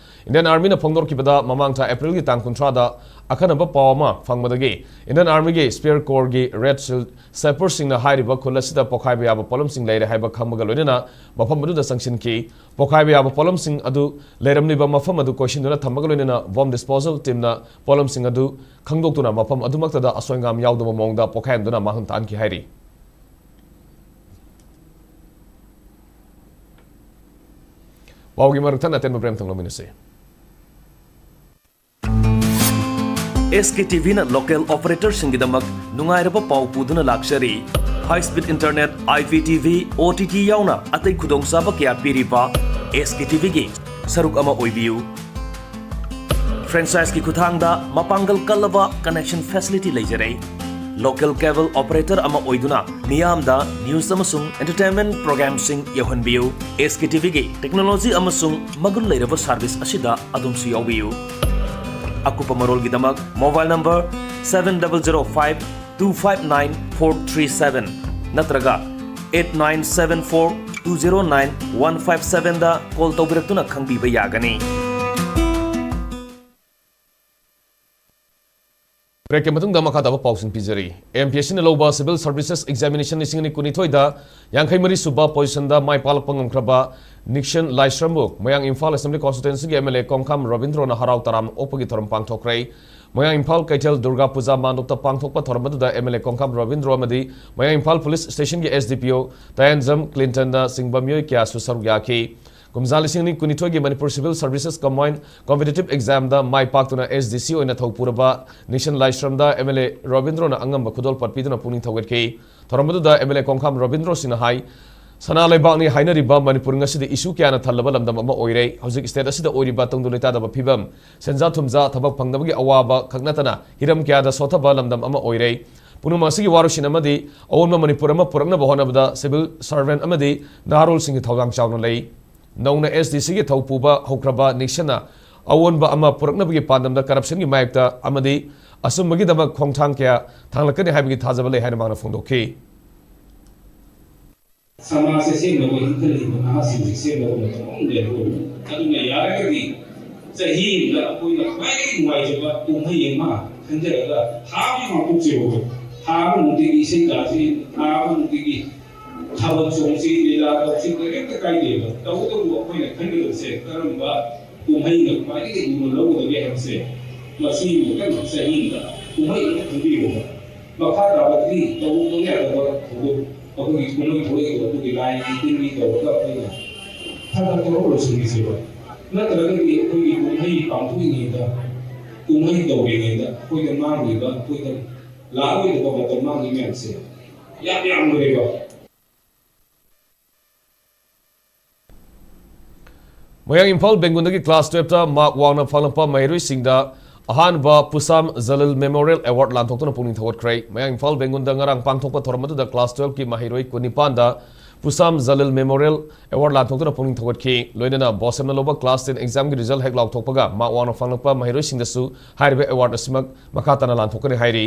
ꯏꯟꯗꯤꯌꯟ ꯑꯥꯔꯃꯤꯅ ꯐꯣꯡꯗꯣꯔꯛꯈꯤꯕꯗ, ꯃꯃꯥꯡ ꯊꯥ ꯑꯦꯄ꯭ꯔꯤꯜꯒꯤ ꯇꯥꯡ ꯀꯨꯟꯊ꯭ꯔꯥꯗ ꯑꯈꯟꯅꯕ ꯄꯥꯎ ꯑꯃ ꯐꯪꯕꯗꯒꯤ ꯏꯟꯗꯤꯌꯟ ꯑꯥꯔꯃꯤꯒꯤ ꯁ꯭ꯄꯦꯌꯔ ꯀꯣꯔꯒꯤ ꯔꯦꯗ ꯁꯤꯜ ꯁ꯭ꯅꯥꯏꯄꯔꯁꯤꯡꯅ ꯍꯥꯏꯔꯤꯕ ꯈꯨꯜ ꯑꯁꯤꯗ ꯄꯣꯈꯥꯏꯕ ꯌꯥꯕ ꯄꯣꯠꯂꯝꯁꯤꯡ ꯂꯩꯔꯦ ꯍꯥꯏꯕ ꯈꯪꯕꯒ ꯂꯣꯏꯅꯅ ꯃꯐꯝ ꯑꯗꯨꯗ ꯆꯪꯁꯤꯟꯈꯤ꯫ ꯄꯣꯈꯥꯏꯕ ꯌꯥꯕ ꯄꯣꯠꯂꯝꯁꯤꯡ ꯑꯗꯨ ꯂꯩꯔꯝꯂꯤꯕ ꯃꯐꯝ ꯑꯗꯨ ꯀꯣꯏꯁꯤꯟꯗꯨꯅ ꯊꯝꯕꯒ ꯂꯣꯏꯅꯅ ꯕꯣꯝ ꯗꯤꯁꯄꯣꯖꯦꯜ ꯇꯤꯝꯅ ꯄꯣꯠꯂꯝꯁꯤꯡ ꯑꯗꯨ ꯈꯪꯗꯣꯛꯇꯨꯅ ꯃꯐꯝ ꯑꯗꯨꯃꯛꯇꯗ ꯑꯁꯣꯏ ꯑꯉꯥꯝ ꯌꯥꯎꯗꯕ ꯃꯑꯣꯡꯗ ꯄꯣꯈꯥꯏꯍꯟꯗꯨꯅ ꯃꯥꯡꯍꯟ ꯇꯥꯛꯍꯟꯈꯤ ꯍꯥꯏꯔꯤ꯫ ꯄꯥꯎꯒꯤ ꯃꯔꯛ ꯊꯠꯅ ꯑꯇꯦꯟꯕ ꯕ꯭ꯔꯦꯛ ꯑꯃꯇꯪ ꯂꯧꯃꯤꯟꯅꯁꯤ꯫ ꯑꯦꯁ ꯀꯦ ꯇꯤ ꯚꯤꯅ ꯂꯣꯀꯦꯜ ꯑꯣꯄꯔꯦꯇꯔꯁꯤꯡꯒꯤꯗꯃꯛ ꯅꯨꯡꯉꯥꯏꯔꯕ ꯄꯥꯎ ꯄꯨꯗꯨꯅ ꯂꯥꯛꯆꯔꯤ꯫ High speed internet, I P T V, O T T ꯌꯥꯎꯅ ꯑꯇꯩ ꯈꯨꯗꯣꯡꯆꯥꯕ ꯀꯌꯥ ꯄꯤꯔꯤꯕ ꯑꯦꯁ ꯀꯦ ꯇꯤ ꯚꯤꯒꯤ ꯁꯔꯨꯛ ꯑꯃ ꯑꯣꯏꯕꯤꯌꯨ꯫ ꯐ꯭ꯔꯦꯟꯆꯥꯏꯖꯀꯤ ꯈꯨꯠꯊꯥꯡꯗ ꯃꯄꯥꯡꯒꯜ ꯀꯜꯂꯕ ꯀꯅꯦꯛꯁꯟ ꯐꯦꯁꯤꯂꯤꯇꯤ ꯂꯩꯖꯔꯦ꯫ ꯂꯣꯀꯦꯜ ꯀꯦꯕꯜ ꯑꯣꯄꯔꯦꯇꯔ ꯑꯃ ꯑꯣꯏꯗꯨꯅ ꯃꯤꯌꯥꯝꯗ ꯅ꯭ꯌꯨꯁ ꯑꯃꯁꯨꯡ ꯑꯦꯟꯇꯔꯇꯦꯟꯃꯦꯟꯠ ꯄ꯭ꯔꯣꯒ꯭ꯔꯥꯝꯁꯤꯡ ꯌꯧꯍꯟꯕꯤꯌꯨ꯫ ꯑꯦꯁ ꯀꯦ ꯇꯤ ꯚꯤꯒꯤ ꯇꯦꯛꯅꯣꯂꯣꯖꯤ ꯑꯃꯁꯨꯡ ꯃꯒꯨꯟ ꯂꯩꯔꯕ ꯁꯔꯚꯤꯁ ꯑꯁꯤꯗ ꯑꯗꯣꯝꯁꯨ ꯌꯥꯎꯕꯤꯌꯨ꯫ ꯑꯀꯨꯞꯄ ꯃꯔꯣꯜꯒꯤꯗꯃꯛ mobile number seven double zero five two five nine four three seven ꯅꯠꯇ꯭ꯔꯒ eight nine seven four two zero nine one five seven ꯗ call ꯇꯧꯕꯤꯔꯛꯇꯨꯅ ꯈꯪꯕꯤꯕ ꯌꯥꯒꯅꯤ꯫ Break ꯀꯤ ꯃꯇꯨꯡꯗ ꯃꯈꯥ ꯇꯥꯕ ꯄꯥꯎꯁꯤꯡ ꯄꯤꯖꯔꯤ꯫ M P S C ꯅ ꯂꯧꯕ Civil Services Examination ꯂꯤꯁꯤꯡ ꯑꯅꯤ ꯀꯨꯟꯅꯤꯊꯣꯏꯗ ꯌꯥꯡꯈꯩ ꯃꯔꯤ ꯁꯨꯕ position ꯗ ꯃꯥꯏ ꯄꯥꯛꯂꯛꯄ ꯉꯝꯈ꯭ꯔꯕ ꯅꯤꯛꯁꯟ ꯂꯥꯏꯁ꯭ꯔꯝꯕꯨ ꯃꯌꯥꯡ ꯏꯝꯐꯥꯜ Assembly Constituency ꯒꯤ M L A ꯀꯣꯡꯈꯥꯝ ꯔꯕꯤꯟꯗ꯭ꯔꯣꯅ ꯍꯔꯥꯎ ꯇꯔꯥꯝ ꯑꯣꯛꯄꯒꯤ ꯊꯧꯔꯝ ꯄꯥꯡꯊꯣꯛꯈ꯭ꯔꯦ꯫ ꯃꯌꯥꯡ ꯏꯝꯐꯥꯜ ꯀꯩꯊꯦꯜ ꯗꯨꯔꯒꯥ ꯄꯨꯖꯥ ꯃꯥꯟꯗꯣꯞꯇ ꯄꯥꯡꯊꯣꯛꯄ ꯊꯧꯔꯝ ꯑꯗꯨꯗ M L A ꯀꯣꯡꯈꯥꯝ ꯔꯕꯤꯟꯗ꯭ꯔꯣ ꯑꯃꯗꯤ ꯃꯌꯥꯡ ꯏꯝꯐꯥꯜ Police Station ꯒꯤ S D P O ꯇꯌꯥꯟꯖꯝ ꯀ꯭ꯂꯤꯟꯇꯟꯅ ꯆꯤꯡꯕ ꯃꯤꯑꯣꯏ ꯀꯌꯥꯁꯨ ꯁꯔꯨꯛ ꯌꯥꯈꯤ꯫ ꯀꯨꯝꯖꯥ ꯂꯤꯁꯤꯡ ꯑꯅꯤ ꯀꯨꯟꯅꯤꯊꯣꯏꯒꯤ Manipur Civil Services Combined Competitive Exam ꯗ ꯃꯥꯏ ꯄꯥꯛꯇꯨꯅ S D C ꯑꯣꯏꯅ ꯊꯧ ꯄꯨꯔꯕ ꯅꯤꯛꯁꯟ ꯂꯥꯏꯁ꯭ꯔꯝꯗ M L A ꯔꯕꯤꯟꯗ꯭ꯔꯣꯅ ꯑꯉꯝꯕ ꯈꯨꯗꯣꯜ ꯄꯣꯠ ꯄꯤꯗꯨꯅ ꯄꯨꯛꯅꯤꯡ ꯊꯧꯒꯠꯈꯤ꯫ ꯊꯧꯔꯝ ꯑꯗꯨꯗ M L A ꯀꯣꯡꯈꯥꯝ ꯔꯕꯤꯟꯗ꯭ꯔꯣ ꯁꯤꯡꯅ ꯍꯥꯏ, ꯁꯅꯥ ꯂꯩꯕꯥꯛꯅꯤ ꯍꯥꯏꯅꯔꯤꯕ ꯃꯅꯤꯄꯨꯔ ꯉꯁꯤꯗꯤ issue ꯀꯌꯥꯅ ꯊꯜꯂꯕ ꯂꯝꯗꯝ ꯑꯃ ꯑꯣꯏꯔꯦ꯫ ꯍꯧꯖꯤꯛ state ꯑꯁꯤꯗ ꯑꯣꯏꯔꯤꯕ ꯇꯪꯗꯨ ꯂꯩꯇꯥꯗꯕ ꯐꯤꯕꯝ, ꯁꯦꯟꯖꯥ ꯊꯨꯝꯖꯥ, ꯊꯕꯛ ꯐꯪꯗꯕꯒꯤ ꯑꯋꯥꯕ ꯈꯛ ꯅꯠꯇꯅ ꯍꯤꯔꯝ ꯀꯌꯥꯗ ꯁꯣꯠꯊꯕ ꯂꯝꯗꯝ ꯑꯃ ꯑꯣꯏꯔꯦ꯫ ꯄꯨꯝꯅꯃꯛ ꯑꯁꯤꯒꯤ ꯋꯥꯔꯣꯏꯁꯤꯟ ꯑꯃꯗꯤ ꯑꯑꯣꯟꯕ ꯃꯅꯤꯄꯨꯔ ꯑꯃ ꯄꯨꯔꯛꯅꯕ ꯍꯣꯠꯅꯕꯗ civil servant ꯑꯃꯗꯤ ꯅꯍꯥꯔꯣꯜꯁꯤꯡꯒꯤ ꯊꯧꯗꯥꯡ ꯆꯥꯎꯅ ꯂꯩ꯫ ꯅꯧꯅ S D C ꯒꯤ ꯊꯧ ꯄꯨꯕ ꯍꯧꯈ꯭ꯔꯕ ꯅꯤꯛꯁꯟꯅ ꯑꯑꯣꯟꯕ ꯑꯃ ꯄꯨꯔꯛꯅꯕꯒꯤ ꯄꯥꯟꯗꯝꯗ corruption ꯒꯤ ꯃꯥꯌꯣꯛꯇ ꯑꯃꯗꯤ ꯑꯆꯨꯝꯕꯒꯤꯗꯃꯛ ꯈꯣꯡꯊꯥꯡ ꯀꯌꯥ ꯊꯥꯡꯂꯛꯀꯅꯤ ꯍꯥꯏꯕꯒꯤ ꯊꯥꯖꯕ ꯂꯩ ꯍꯥꯏꯅ ꯃꯥꯅ ꯐꯣꯡꯗꯣꯛꯈꯤ꯫ ꯁꯃꯥꯖꯁꯦ ꯁꯦꯝꯅꯕ ꯏꯟꯈꯠꯂꯛꯏꯕ ꯅꯍꯥꯁꯤꯡꯁꯦ ꯁꯦꯝꯅꯕ ꯃꯇꯝ ꯑꯃ ꯂꯩꯔꯔꯣꯏ꯫ ꯑꯗꯨꯅ ꯌꯥꯔꯒꯗꯤ ꯆꯍꯤ ꯑꯃꯗ ꯑꯩꯈꯣꯏꯅ ꯈ꯭ꯋꯥꯏꯗꯒꯤ ꯅꯨꯡꯉꯥꯏꯖꯕ ꯀꯨꯝꯍꯩ ꯑꯃ ꯈꯟꯖꯔꯒ ꯊꯥ ꯑꯃ ꯄꯥꯡꯊꯣꯛꯆꯩꯕꯀꯣ꯫ ꯊꯥ ꯑꯃ ꯅꯨꯡꯇꯤꯒꯤ ꯏꯁꯩ ꯇꯥꯁꯤ, ꯊꯥ ꯑꯃ ꯅꯨꯡꯇꯤꯒꯤ ꯊꯥꯕꯜ ꯆꯣꯡꯁꯤ, ꯂꯤꯂꯥ ꯇꯧꯁꯤ, ꯀꯔꯤꯝꯇ ꯀꯥꯏꯗꯦꯕ꯫ ꯇꯧꯕꯇꯕꯨ ꯑꯩꯈꯣꯏꯅ ꯈꯟꯒꯗꯕꯁꯦ ꯀꯔꯝꯕ ꯀꯨꯝꯍꯩꯅ ꯈ꯭ꯋꯥꯏꯗꯒꯤ ꯂꯨꯅ ꯂꯧꯒꯗꯒꯦ ꯍꯥꯏꯕꯁꯦ ꯃꯁꯤ ꯃꯊꯪ ꯆꯍꯤ ꯑꯃꯗ ꯀꯨꯝꯍꯩ ꯑꯃ ꯈꯟꯕꯤꯌꯣꯕ꯫ ꯃꯈꯥ ꯇꯥꯕꯗꯤ ꯇꯧꯗꯕ ꯌꯥꯗꯕ ꯊꯧꯗꯣꯛ ꯑꯩꯈꯣꯏꯒꯤ ꯀꯨꯝꯍꯩ ꯊꯣꯛꯂꯛꯏꯕ ꯑꯗꯨꯒꯤ ꯂꯥꯏꯒꯤ ꯇꯤꯟꯒꯤ ꯇꯧꯔꯒ ꯑꯩꯈꯣꯏꯅ ꯊꯕꯛ ꯊꯕꯛ ꯂꯣꯏꯁꯤꯟꯈꯤꯁꯦꯕ꯫ ꯅꯠꯇ꯭ꯔꯒꯗꯤ ꯑꯩꯈꯣꯏꯒꯤ ꯀꯨꯝꯍꯩ ꯄꯥꯡꯊꯣꯛꯏꯉꯩꯗ, ꯀꯨꯝꯍꯩ ꯇꯧꯔꯤꯉꯩꯗ ꯑꯩꯈꯣꯏꯗ ꯃꯥꯡꯂꯤꯕ, ꯑꯩꯈꯣꯏꯗ ꯂꯥꯛꯂꯣꯏꯗꯕ ꯃꯇꯝ ꯃꯥꯡꯂꯤ ꯃꯌꯥꯝꯁꯦ ꯌꯥꯝ ꯌꯥꯝꯈ꯭ꯔꯦꯕ꯫ ꯃꯌꯥꯡ ꯏꯝꯐꯥꯜ ꯕꯦꯡꯒꯨꯟꯗꯒꯤ class twelve ꯇ mark ꯋꯥꯡꯅ ꯐꯪꯂꯛꯄ ꯃꯍꯩꯔꯣꯏꯁꯤꯡꯗ ꯑꯍꯥꯟꯕ ꯄꯨꯁꯥꯝ ꯖꯂꯤꯜ Memorial Award ꯂꯥꯟꯊꯣꯛꯇꯨꯅ ꯄꯨꯛꯅꯤꯡ ꯊꯧꯒꯠꯈ꯭ꯔꯦ꯫ ꯃꯌꯥꯡ ꯏꯝꯐꯥꯜ ꯕꯦꯡꯒꯨꯟꯗ ꯉꯔꯥꯡ ꯄꯥꯡꯊꯣꯛꯄ ꯊꯧꯔꯝ ꯑꯗꯨꯗ class twelve ꯀꯤ ꯃꯍꯩꯔꯣꯏ ꯀꯨꯟꯅꯤꯄꯥꯟꯗ ꯄꯨꯁꯥꯝ ꯖꯂꯤꯜ ꯃꯦꯃꯣꯔꯤꯌꯦꯜ ꯑꯦꯋꯥꯔꯗ ꯂꯥꯟꯊꯣꯛꯇꯨꯅ ꯄꯨꯛꯅꯤꯡ ꯊꯧꯒꯠꯈꯤ꯫ ꯂꯣꯏꯅꯅ ꯕꯣꯁꯦꯝꯅ ꯂꯧꯕ ꯀ꯭ꯂꯥꯁ ꯇꯦꯟ ꯑꯦꯛꯖꯥꯝꯒꯤ ꯔꯤꯖꯜ ꯍꯦꯛ ꯂꯥꯎꯊꯣꯛꯄꯒ ꯃꯥꯔꯛ ꯋꯥꯡꯅ ꯐꯪꯂꯛꯄ ꯃꯍꯩꯔꯣꯏꯁꯤꯡꯗꯁꯨ ꯍꯥꯏꯔꯤꯕ ꯑꯦꯋꯥꯔꯗ ꯑꯁꯤꯃꯛ ꯃꯈꯥ ꯇꯥꯅ ꯂꯥꯟꯊꯣꯛꯀꯅꯤ ꯍꯥꯏꯔꯤ꯫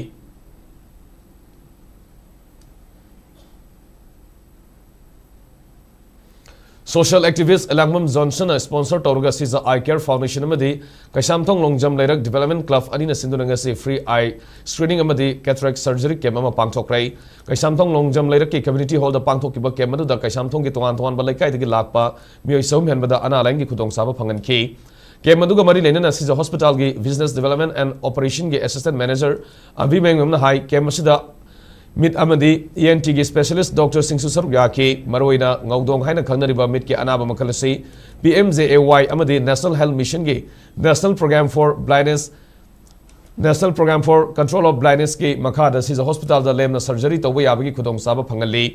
ꯁꯣꯁꯤꯌꯦꯜ ꯑꯦꯛꯇꯤꯚꯤꯁ꯭ꯠ ꯑꯦꯂꯥꯡꯕꯝ ꯖꯣꯟꯁꯟꯅ ꯁ꯭ꯄꯣꯟꯁꯔ ꯇꯧꯔꯒ ꯁꯤꯖ ꯑꯥꯏ ꯀꯦꯌꯔ ꯐꯥꯎꯟꯗꯦꯁꯟ ꯑꯃꯗꯤ ꯀꯩꯁꯥꯝꯊꯣꯡ ꯂꯣꯡꯖꯝ ꯂꯩꯔꯛ ꯗꯤꯕꯦꯂꯞꯃꯦꯟ ꯀ꯭ꯂꯕ ꯑꯅꯤꯅ ꯁꯤꯟꯗꯨꯅ ꯉꯁꯤ ꯐ꯭ꯔꯤ ꯑꯥꯏ ꯁ꯭ꯀ꯭ꯔꯤꯅꯤꯡ ꯑꯃꯗꯤ ꯀꯦꯇꯔꯦꯛ ꯁꯔꯖꯔꯤ ꯀꯦꯝꯞ ꯑꯃ ꯄꯥꯡꯊꯣꯛꯈ꯭ꯔꯦ꯫ ꯀꯩꯁꯥꯝꯊꯣꯡ ꯂꯣꯡꯖꯝ ꯂꯩꯔꯛꯀꯤ ꯀꯝꯃ꯭ꯌꯨꯅꯤꯇꯤ ꯍꯣꯜꯗ ꯄꯥꯡꯊꯣꯛꯈꯤꯕ ꯀꯦꯝꯞ ꯑꯗꯨꯗ ꯀꯩꯁꯥꯝꯊꯣꯡꯒꯤ ꯇꯣꯉꯥꯟ ꯇꯣꯉꯥꯟꯕ ꯂꯩꯀꯥꯏꯗꯒꯤ ꯂꯥꯛꯄ ꯃꯤꯑꯣꯏ ꯆꯍꯨꯝ ꯍꯦꯟꯕꯗ ꯑꯅꯥ ꯂꯥꯌꯦꯡꯒꯤ ꯈꯨꯗꯣꯡꯆꯥꯕ ꯐꯪꯍꯟꯈꯤ꯫ ꯀꯦꯝꯞ ꯑꯗꯨꯒ ꯃꯔꯤ ꯂꯩꯅꯅ ꯁꯤꯖ ꯍꯣꯁꯄꯤꯇꯥꯜꯒꯤ ꯕꯤꯖꯤꯅꯦꯁ ꯗꯤꯕꯦꯂꯞꯃꯦꯟ ꯑꯦꯟ ꯑꯣꯄꯔꯦꯁꯟꯒꯤ ꯑꯦꯁꯤꯁꯇꯦꯟꯠ ꯃꯦꯅꯦꯖꯔ ꯑꯕꯤ ꯃꯌꯨꯝꯅ ꯍꯥꯏ, ꯀꯦꯝꯞ ꯑꯁꯤꯗ ꯃꯤꯠ ꯑꯃꯗꯤ ꯏ ꯑꯦꯟ ꯇꯤꯒꯤ ꯁ꯭ꯄꯦꯁꯤꯌꯦꯂꯤꯁ꯭ꯠ ꯗꯣꯛꯇꯔꯁꯤꯡꯁꯨ ꯁꯔꯨꯛ ꯌꯥꯈꯤ꯫ ꯃꯔꯨꯑꯣꯏꯅ ꯉꯧꯗꯣꯡ ꯍꯥꯏꯅ ꯈꯪꯅꯔꯤꯕ ꯃꯤꯠꯀꯤ ꯑꯅꯥꯕ ꯃꯈꯜ ꯑꯁꯤ ꯄꯤ ꯑꯦꯝ ꯖꯦ ꯑꯦ ꯋꯥꯏ ꯑꯃꯗꯤ ꯅꯦꯁꯅꯦꯜ ꯍꯦꯜꯊ ꯃꯤꯁꯟꯒꯤ National Program for Blindness, National Program for Control of Blindnessꯀꯤ ꯃꯈꯥꯗ ꯁꯤꯖ ꯍꯣꯁꯄꯤꯇꯥꯜꯗ ꯂꯦꯝꯅ ꯁꯔꯖꯔꯤ ꯇꯧꯕ ꯌꯥꯕꯒꯤ ꯈꯨꯗꯣꯡꯆꯥꯕ ꯐꯪꯍꯜꯂꯤ꯫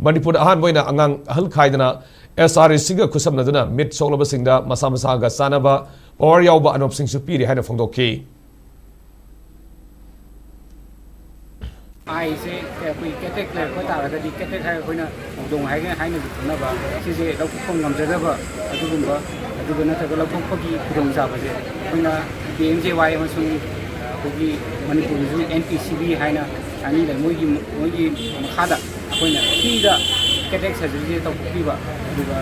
ꯃꯅꯤꯄꯨꯔꯗ ꯑꯍꯥꯟꯕ ꯑꯣꯏꯅ ꯑꯉꯥꯡ ꯑꯍꯜ ꯈꯥꯏꯗꯅ ꯑꯦꯁ ꯑꯥꯔ ꯑꯦꯁꯤꯒ ꯈꯨꯠꯁꯝꯅꯗꯨꯅ ꯃꯤꯠ ꯁꯣꯛꯂꯕꯁꯤꯡꯗ ꯃꯁꯥ ꯃꯁꯥꯒ ꯆꯥꯟꯅꯕ ꯄꯥꯋꯔ ꯌꯥꯎꯕ ꯑꯅꯣꯞꯁꯤꯡꯁꯨ ꯄꯤꯔꯤ ꯍꯥꯏꯅ ꯐꯣꯡꯗꯣꯛꯈꯤ꯫ ꯑꯥꯏꯁꯦ ꯑꯩꯈꯣꯏ ꯀꯦꯇꯦꯛ ꯂꯩꯔꯛꯄ ꯇꯥꯔꯒꯗꯤ, ꯀꯦꯇꯦꯛ ꯍꯥꯏꯔꯒ ꯑꯩꯈꯣꯏꯅ ꯉꯧꯗꯣꯡ ꯍꯥꯏꯒ-, ꯍꯥꯏꯅꯁꯨ ꯈꯪꯅꯕ, ꯁꯤꯁꯦ ꯂꯧꯊꯣꯛꯄ ꯉꯝꯖꯗꯕ ꯑꯗꯨꯒꯨꯝꯕ, ꯑꯗꯨꯒ ꯅꯠꯇ꯭ꯔꯒ ꯂꯧꯊꯣꯛꯄꯒꯤ ꯈꯨꯗꯣꯡꯆꯥꯕꯁꯦ ꯑꯩꯈꯣꯏꯅ ꯄꯤ ꯑꯦꯝ ꯖꯦ ꯋꯥꯏ ꯑꯃꯁꯨꯡ ꯑꯩꯈꯣꯏꯒꯤ ꯃꯅꯤꯄꯨꯔꯒꯤꯁꯨ ꯑꯦꯟ ꯄꯤ ꯁꯤ ꯕꯤ ꯍꯥꯏꯅ ꯑꯅꯤ ꯂꯩ, ꯃꯣꯏꯒꯤ, ꯃꯣꯏꯒꯤ ꯃꯈꯥꯗ ꯑꯩꯈꯣꯏꯅ ꯐ꯭ꯔꯤꯗ ꯀꯦꯇꯦꯛ ꯁꯔꯖꯔꯤꯁꯦ ꯇꯧꯊꯣꯛꯄꯤꯕ, ꯑꯗꯨꯒ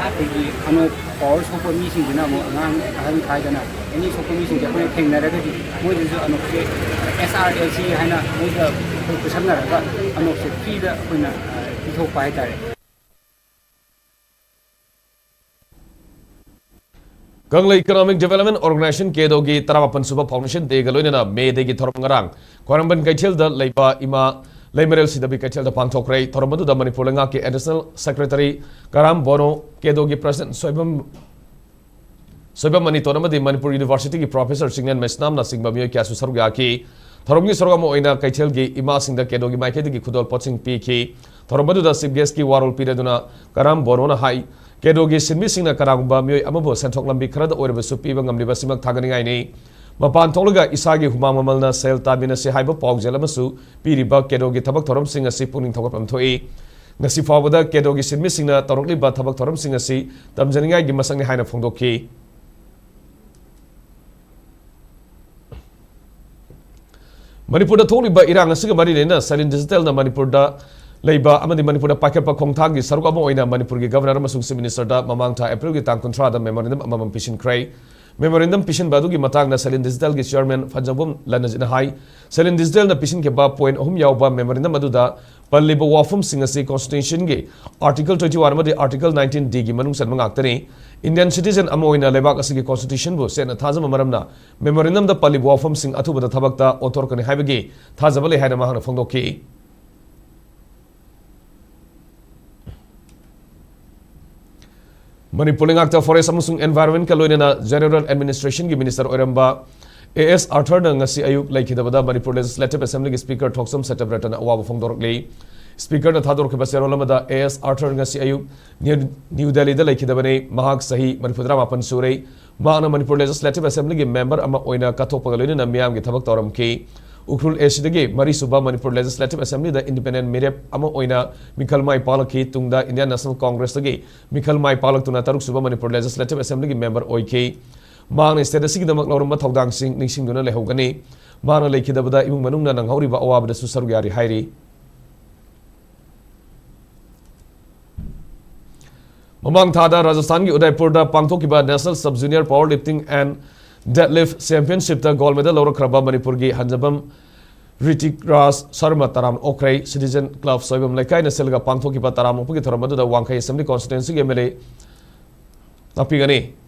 ꯑꯩꯈꯣꯏꯒꯤ ꯑꯅꯣꯞ ꯄꯥꯋꯔ ꯁꯣꯛꯄ ꯃꯤꯁꯤꯡꯁꯤꯅ ꯑꯃꯨꯛ ꯑꯉꯥꯡ ꯑꯍꯟ ꯈꯥꯏꯗꯅ ꯑꯦꯅꯤ ꯁꯣꯛꯄ ꯃꯤꯁꯤꯡꯁꯦ ꯑꯩꯈꯣꯏꯅ ꯊꯦꯡꯅꯔꯒꯗꯤ ꯃꯣꯏꯗꯁꯨ ꯑꯅꯣꯞꯁꯦ ꯑꯦꯁ ꯑꯥꯔ ꯑꯦꯜ ꯁꯤ ꯍꯥꯏꯅ ꯃꯣꯏꯗ ꯑꯩꯈꯣꯏ ꯈꯨꯠꯁꯝꯅꯔꯒ ꯑꯅꯣꯞꯁꯦ ꯐ꯭ꯔꯤꯗ ꯑꯩꯈꯣꯏꯅ, ꯑ, ꯄꯤꯊꯣꯛꯄ ꯍꯥꯏꯇꯥꯔꯦ꯫ ꯀꯪꯂꯩ ꯏꯀꯣꯅꯣꯃꯤꯛ ꯗꯤꯕꯦꯂꯞꯃꯦꯟ ꯑꯣꯔꯒꯅꯥꯏꯖꯦꯁꯟ, ꯀꯦꯗꯣꯒꯤ ꯇꯔꯥꯃꯥꯄꯟ ꯁꯨꯕ ꯐꯥꯎꯟꯗꯦꯁꯟ ꯗꯦꯒ ꯂꯣꯏꯅꯅ ꯃꯦ ꯗꯦꯒꯤ ꯊꯧꯔꯝ ꯉꯔꯥꯡ ꯈ꯭ꯋꯥꯏꯔꯝꯕꯟ ꯀꯩꯊꯦꯜꯗ ꯂꯩꯕ ꯏꯃꯥ ꯂꯩꯃꯔꯦꯜ ꯁꯤꯗꯕꯤ ꯀꯩꯊꯦꯜꯗ ꯄꯥꯡꯊꯣꯛꯈ꯭ꯔꯦ꯫ ꯊꯧꯔꯝ ꯑꯗꯨꯗ ꯃꯅꯤꯄꯨꯔ ꯂꯩꯉꯥꯛꯀꯤ ꯑꯦꯗꯤꯁꯅꯦꯜ ꯁꯦꯀ꯭ꯔꯦꯇꯔꯤ ꯀꯔꯥꯝ ꯕꯣꯅꯣ, ꯀꯦꯗꯣꯒꯤ ꯄ꯭ꯔꯁꯤꯗꯦꯟꯠ ꯁꯣꯏꯕꯝ, ꯁꯣꯏꯕꯝ ꯃꯅꯤꯇꯣꯟ ꯑꯃꯗꯤ ꯃꯅꯤꯄꯨꯔ ꯌꯨꯅꯤꯚꯔꯁꯤꯇꯤꯒꯤ ꯄ꯭ꯔꯣꯐꯦꯁꯔ ꯆꯤꯡꯂꯦꯟ ꯃꯩꯁꯅꯥꯝꯅꯆꯤꯡꯕ ꯃꯤꯑꯣꯏ ꯀꯌꯥꯁꯨ ꯁꯔꯨꯛ ꯌꯥꯈꯤ꯫ ꯊꯧꯔꯝꯒꯤ ꯁꯔꯨꯛ ꯑꯃ ꯑꯣꯏꯅ ꯀꯩꯊꯦꯜꯒꯤ ꯏꯃꯥꯁꯤꯡꯗ ꯀꯦꯗꯣꯒꯤ ꯃꯥꯏꯀꯩꯗꯒꯤ ꯈꯨꯗꯣꯜ ꯄꯣꯠꯁꯤꯡ ꯄꯤꯈꯤ꯫ ꯊꯧꯔꯝ ꯑꯗꯨꯗ ꯆꯤꯐ ꯒꯦꯁ꯭ꯠꯀꯤ ꯋꯥꯔꯣꯜ ꯄꯤꯔꯗꯨꯅ ꯀꯔꯥꯝ ꯕꯣꯅꯣꯅ ꯍꯥꯏ, ꯀꯦꯗꯣꯒꯤ ꯁꯤꯟꯃꯤꯁꯤꯡꯅ ꯀꯅꯥꯒꯨꯝꯕ ꯃꯤꯑꯣꯏ ꯑꯃꯕꯨ ꯁꯦꯟꯊꯣꯛ ꯂꯝꯕꯤ ꯈꯔꯗ ꯑꯣꯏꯔꯕꯁꯨ ꯄꯤꯕ ꯉꯝꯂꯤꯕ ꯑꯁꯤꯃꯛ ꯊꯥꯒꯠꯅꯤꯡꯉꯥꯏꯅꯤ꯫ ꯃꯄꯥꯟ ꯊꯣꯛꯂꯒ ꯏꯁꯥꯒꯤ ꯍꯨꯃꯥꯡ ꯃꯃꯜꯅ ꯁꯦꯜ ꯇꯥꯟꯃꯤꯟꯅꯁꯤ ꯍꯥꯏꯕ ꯄꯥꯎꯖꯦꯜ ꯑꯃꯁꯨ ꯄꯤꯔꯤꯕ ꯀꯦꯗꯣꯒꯤ ꯊꯕꯛ ꯊꯧꯔꯝꯁꯤꯡ ꯑꯁꯤ ꯄꯨꯛꯅꯤꯡ ꯊꯧꯒꯠꯐꯝ ꯊꯣꯛꯏ꯫ ꯉꯁꯤ ꯐꯥꯎꯕꯗ ꯀꯦꯗꯣꯒꯤ ꯁꯤꯟꯃꯤꯁꯤꯡꯅ ꯇꯧꯔꯛꯂꯤꯕ ꯊꯕꯛ ꯊꯧꯔꯝꯁꯤꯡ ꯑꯁꯤ ꯇꯝꯖꯅꯤꯡꯉꯥꯏꯒꯤ ꯃꯁꯛꯅꯤ ꯍꯥꯏꯅ ꯐꯣꯡꯗꯣꯛꯈꯤ꯫ ꯃꯅꯤꯄꯨꯔꯗ ꯊꯣꯛꯂꯤꯕ ꯏꯔꯥꯡ ꯑꯁꯤꯒ ꯃꯔꯤ ꯂꯩꯅꯅ ꯁꯥꯏꯂꯦꯟ ꯗꯤꯖꯤꯇꯦꯜꯅ ꯃꯅꯤꯄꯨꯔꯗ ꯂꯩꯕ ꯑꯃꯗꯤ ꯃꯅꯤꯄꯨꯔꯗ ꯄꯥꯏꯈꯠꯄ ꯈꯣꯡꯊꯥꯡꯒꯤ ꯁꯔꯨꯛ ꯑꯃ ꯑꯣꯏꯅ ꯃꯅꯤꯄꯨꯔꯒꯤ ꯒꯚꯔꯅꯔ ꯑꯃꯁꯨꯡ ꯆꯤꯐ ꯃꯤꯅꯤꯁꯇꯔꯗ ꯃꯃꯥꯡ ꯊꯥ ꯑꯦꯄ꯭ꯔꯤꯜꯒꯤ ꯇꯥꯡ ꯀꯨꯟꯊ꯭ꯔꯥꯗ ꯃꯦꯃꯣꯔꯦꯟꯗꯝ ꯑꯃꯃꯝ ꯄꯤꯁꯤꯟꯈ꯭ꯔꯦ꯫ ꯃꯦꯃꯣꯔꯦꯟꯗꯝ ꯄꯤꯁꯤꯟꯕ ꯑꯗꯨꯒꯤ ꯃꯇꯥꯡꯗ ꯁꯥꯏꯂꯦꯟ ꯗꯤꯖꯤꯇꯦꯜꯒꯤ ꯆꯤꯌꯔꯃꯦꯟ ꯐꯟꯖꯧꯕꯝ ꯂꯟꯅꯖꯤꯠꯅ ꯍꯥꯏ, ꯁꯥꯏꯂꯦꯟ ꯗꯤꯖꯤꯇꯦꯜꯅ ꯄꯤꯁꯤꯟꯈꯤꯕ ꯄꯣꯏꯟꯠ ꯑꯍꯨꯝ ꯌꯥꯎꯕ ꯃꯦꯃꯣꯔꯦꯟꯗꯝ ꯑꯗꯨꯗ ꯄꯜꯂꯤꯕ ꯋꯥꯐꯝꯁꯤꯡ ꯑꯁꯤ ꯀꯣꯟꯁꯇꯤꯇ꯭ꯌꯨꯁꯟꯒꯤ ꯑꯥꯔꯇꯤꯀꯜ ꯇ꯭ꯋꯦꯟꯇꯤ ꯋꯥꯟ ꯑꯃꯗꯤ ꯑꯥꯔꯇꯤꯀꯜ ꯅꯥꯏꯟꯇꯤꯟ ꯗꯤꯒꯤ ꯃꯅꯨꯡ ꯆꯟꯕ ꯉꯥꯛꯇꯅꯤ꯫ ꯏꯟꯗꯤꯌꯟ ꯁꯤꯇꯤꯖꯟ ꯑꯃ ꯑꯣꯏꯅ ꯂꯩꯕꯥꯛ ꯑꯁꯤꯒꯤ ꯀꯣꯟꯁꯇꯤꯇ꯭ꯌꯨꯁꯟꯕꯨ ꯆꯦꯠꯅ ꯊꯥꯖꯕ ꯃꯔꯝꯅ ꯃꯦꯃꯣꯔꯦꯟꯗꯝꯗ ꯄꯜꯂꯤꯕ ꯋꯥꯐꯝꯁꯤꯡ ꯑꯊꯨꯕꯗ ꯊꯕꯛꯇ ꯑꯣꯟꯊꯣꯔꯛꯀꯅꯤ ꯍꯥꯏꯕꯒꯤ ꯊꯥꯖꯕ ꯂꯩ ꯍꯥꯏꯅ ꯃꯍꯥꯛꯅ ꯐꯣꯡꯗꯣꯛꯈꯤ꯫ ꯃꯅꯤꯄꯨꯔ ꯂꯩꯉꯥꯛꯇ ꯐꯣꯔꯦꯁ ꯑꯃꯁꯨꯡ ꯑꯦꯟꯚꯥꯏꯔꯣꯟꯃꯦꯟꯠꯀ ꯂꯣꯏꯅꯅ ꯖꯦꯅꯔꯦꯜ ꯑꯦꯗꯃꯤꯅꯤꯁꯇ꯭ꯔꯦꯁꯟꯒꯤ ꯃꯤꯅꯤꯁꯇꯔ ꯑꯣꯏꯔꯝꯕ ꯑꯦ ꯑꯦꯁ ꯑꯥꯔꯊꯔꯅ ꯉꯁꯤ ꯑꯌꯨꯛ ꯂꯩꯈꯤꯗꯕꯗ ꯃꯅꯤꯄꯨꯔ ꯂꯦꯖꯤꯁꯂꯦꯇꯤꯚ ꯑꯦꯁꯦꯝꯕ꯭ꯂꯤꯒꯤ ꯁ꯭ꯄꯤꯀꯔ ꯊꯣꯛꯆꯝ ꯁꯇ꯭ꯌꯕ꯭ꯔꯇꯅ ꯑꯋꯥꯕ ꯐꯣꯡꯗꯣꯔꯛꯂꯤ꯫ ꯁ꯭ꯄꯤꯀꯔꯅ ꯊꯥꯗꯣꯔꯛꯈꯤꯕ ꯆꯦꯔꯣꯜ ꯑꯃꯗ ꯑꯦ ꯑꯦꯁ ꯑꯥꯔꯊꯔ ꯉꯁꯤ ꯑꯌꯨꯛ ꯅ꯭ꯌꯨ, ꯅ꯭ꯌꯨ ꯗꯦꯜꯂꯤꯗ ꯂꯩꯈꯤꯗꯕꯅꯤ꯫ ꯃꯍꯥꯛ ꯆꯍꯤ ꯃꯔꯤꯐꯨꯇꯔꯥꯃꯥꯄꯟ ꯁꯨꯔꯦ꯫ ꯃꯍꯥꯛꯅ ꯃꯅꯤꯄꯨꯔ ꯂꯦꯖꯤꯁꯂꯦꯇꯤꯚ ꯑꯦꯁꯦꯝꯕ꯭ꯂꯤꯒꯤ ꯃꯦꯝꯕꯔ ꯑꯃ ꯑꯣꯏꯅ ꯀꯠꯊꯣꯛꯄꯒ ꯂꯣꯏꯅꯅ ꯃꯤꯌꯥꯝꯒꯤ ꯊꯕꯛ ꯇꯧꯔꯝꯈꯤ꯫ ꯎꯈ꯭ꯔꯨꯜ ꯑꯦꯁꯤꯗꯒꯤ ꯃꯔꯤꯁꯨꯕ ꯃꯅꯤꯄꯨꯔ ꯂꯦꯖꯤꯁꯂꯦꯇꯤꯚ ꯑꯦꯁꯦꯝꯕ꯭ꯂꯤꯗ ꯏꯟꯗꯤꯄꯦꯟꯗꯦꯟꯠ ꯃꯤꯔꯦꯞ ꯑꯃ ꯑꯣꯏꯅ ꯃꯤꯈꯜ ꯃꯥꯏ ꯄꯥꯛꯂꯛꯈꯤ꯫ ꯇꯨꯡꯗ ꯏꯟꯗꯤꯌꯥꯟ ꯅꯦꯁꯅꯦꯜ ꯀꯣꯡꯒ꯭ꯔꯦꯁꯇꯒꯤ ꯃꯤꯈꯜ ꯃꯥꯏ ꯄꯥꯛꯂꯛꯇꯨꯅ ꯇꯔꯨꯛꯁꯨꯕ ꯃꯅꯤꯄꯨꯔ ꯂꯦꯖꯤꯁꯂꯦꯇꯤꯚ ꯑꯦꯁꯦꯝꯕ꯭ꯂꯤꯒꯤ ꯃꯦꯝꯕꯔ ꯑꯣꯏꯈꯤ꯫ ꯃꯍꯥꯛꯅ ꯁ꯭ꯇꯦꯠ ꯑꯁꯤꯒꯤꯗꯃꯛ ꯂꯧꯔꯝꯕ ꯊꯧꯗꯥꯡꯁꯤꯡ ꯅꯤꯡꯁꯤꯡꯗꯨꯅ ꯂꯩꯍꯧꯒꯅꯤ꯫ ꯃꯍꯥꯛꯅ ꯂꯩꯈꯤꯗꯕꯗ ꯏꯃꯨꯡ ꯃꯅꯨꯡꯅ ꯅꯪꯍꯧꯔꯤꯕ ꯑꯋꯥꯕꯗꯁꯨ ꯁꯔꯨꯛ ꯌꯥꯔꯤ ꯍꯥꯏꯔꯤ꯫ ꯃꯃꯥꯡ ꯊꯥꯗ ꯔꯥꯖꯁꯊꯥꯟꯒꯤ ꯎꯗꯥꯏꯄꯨꯔꯗ ꯄꯥꯡꯊꯣꯛꯈꯤꯕ National Sub Junior Power Lifting and Deadlift Championshipꯇ gold medal ꯂꯧꯔꯛꯈ꯭ꯔꯕ ꯃꯅꯤꯄꯨꯔꯒꯤ ꯍꯟꯖꯕꯝ ꯔꯤꯇꯤꯛ ꯔꯥꯖ ꯁꯔꯃ ꯇꯔꯥꯝꯅ ꯑꯣꯛꯈ꯭ꯔꯦ꯫ ꯁꯤꯇꯤꯖꯟ ꯀ꯭ꯂꯕ ꯁꯣꯏꯕꯝ ꯂꯩꯀꯥꯏꯅ ꯁꯤꯜꯂꯒ ꯄꯥꯡꯊꯣꯛꯈꯤꯕ ꯇꯔꯥꯝ ꯑꯣꯛꯄꯒꯤ ꯊꯧꯔꯝ ꯑꯗꯨꯗ ꯋꯥꯡꯈꯩ ꯑꯦꯁꯦꯝꯕ꯭ꯂꯤ ꯀꯣꯟꯁꯇꯤꯇ꯭ꯋꯦꯟꯁꯤꯒꯤ ꯑꯦꯝ ꯑꯦꯜ ꯑꯦ ꯂꯥꯛꯄꯤꯒꯅꯤ꯫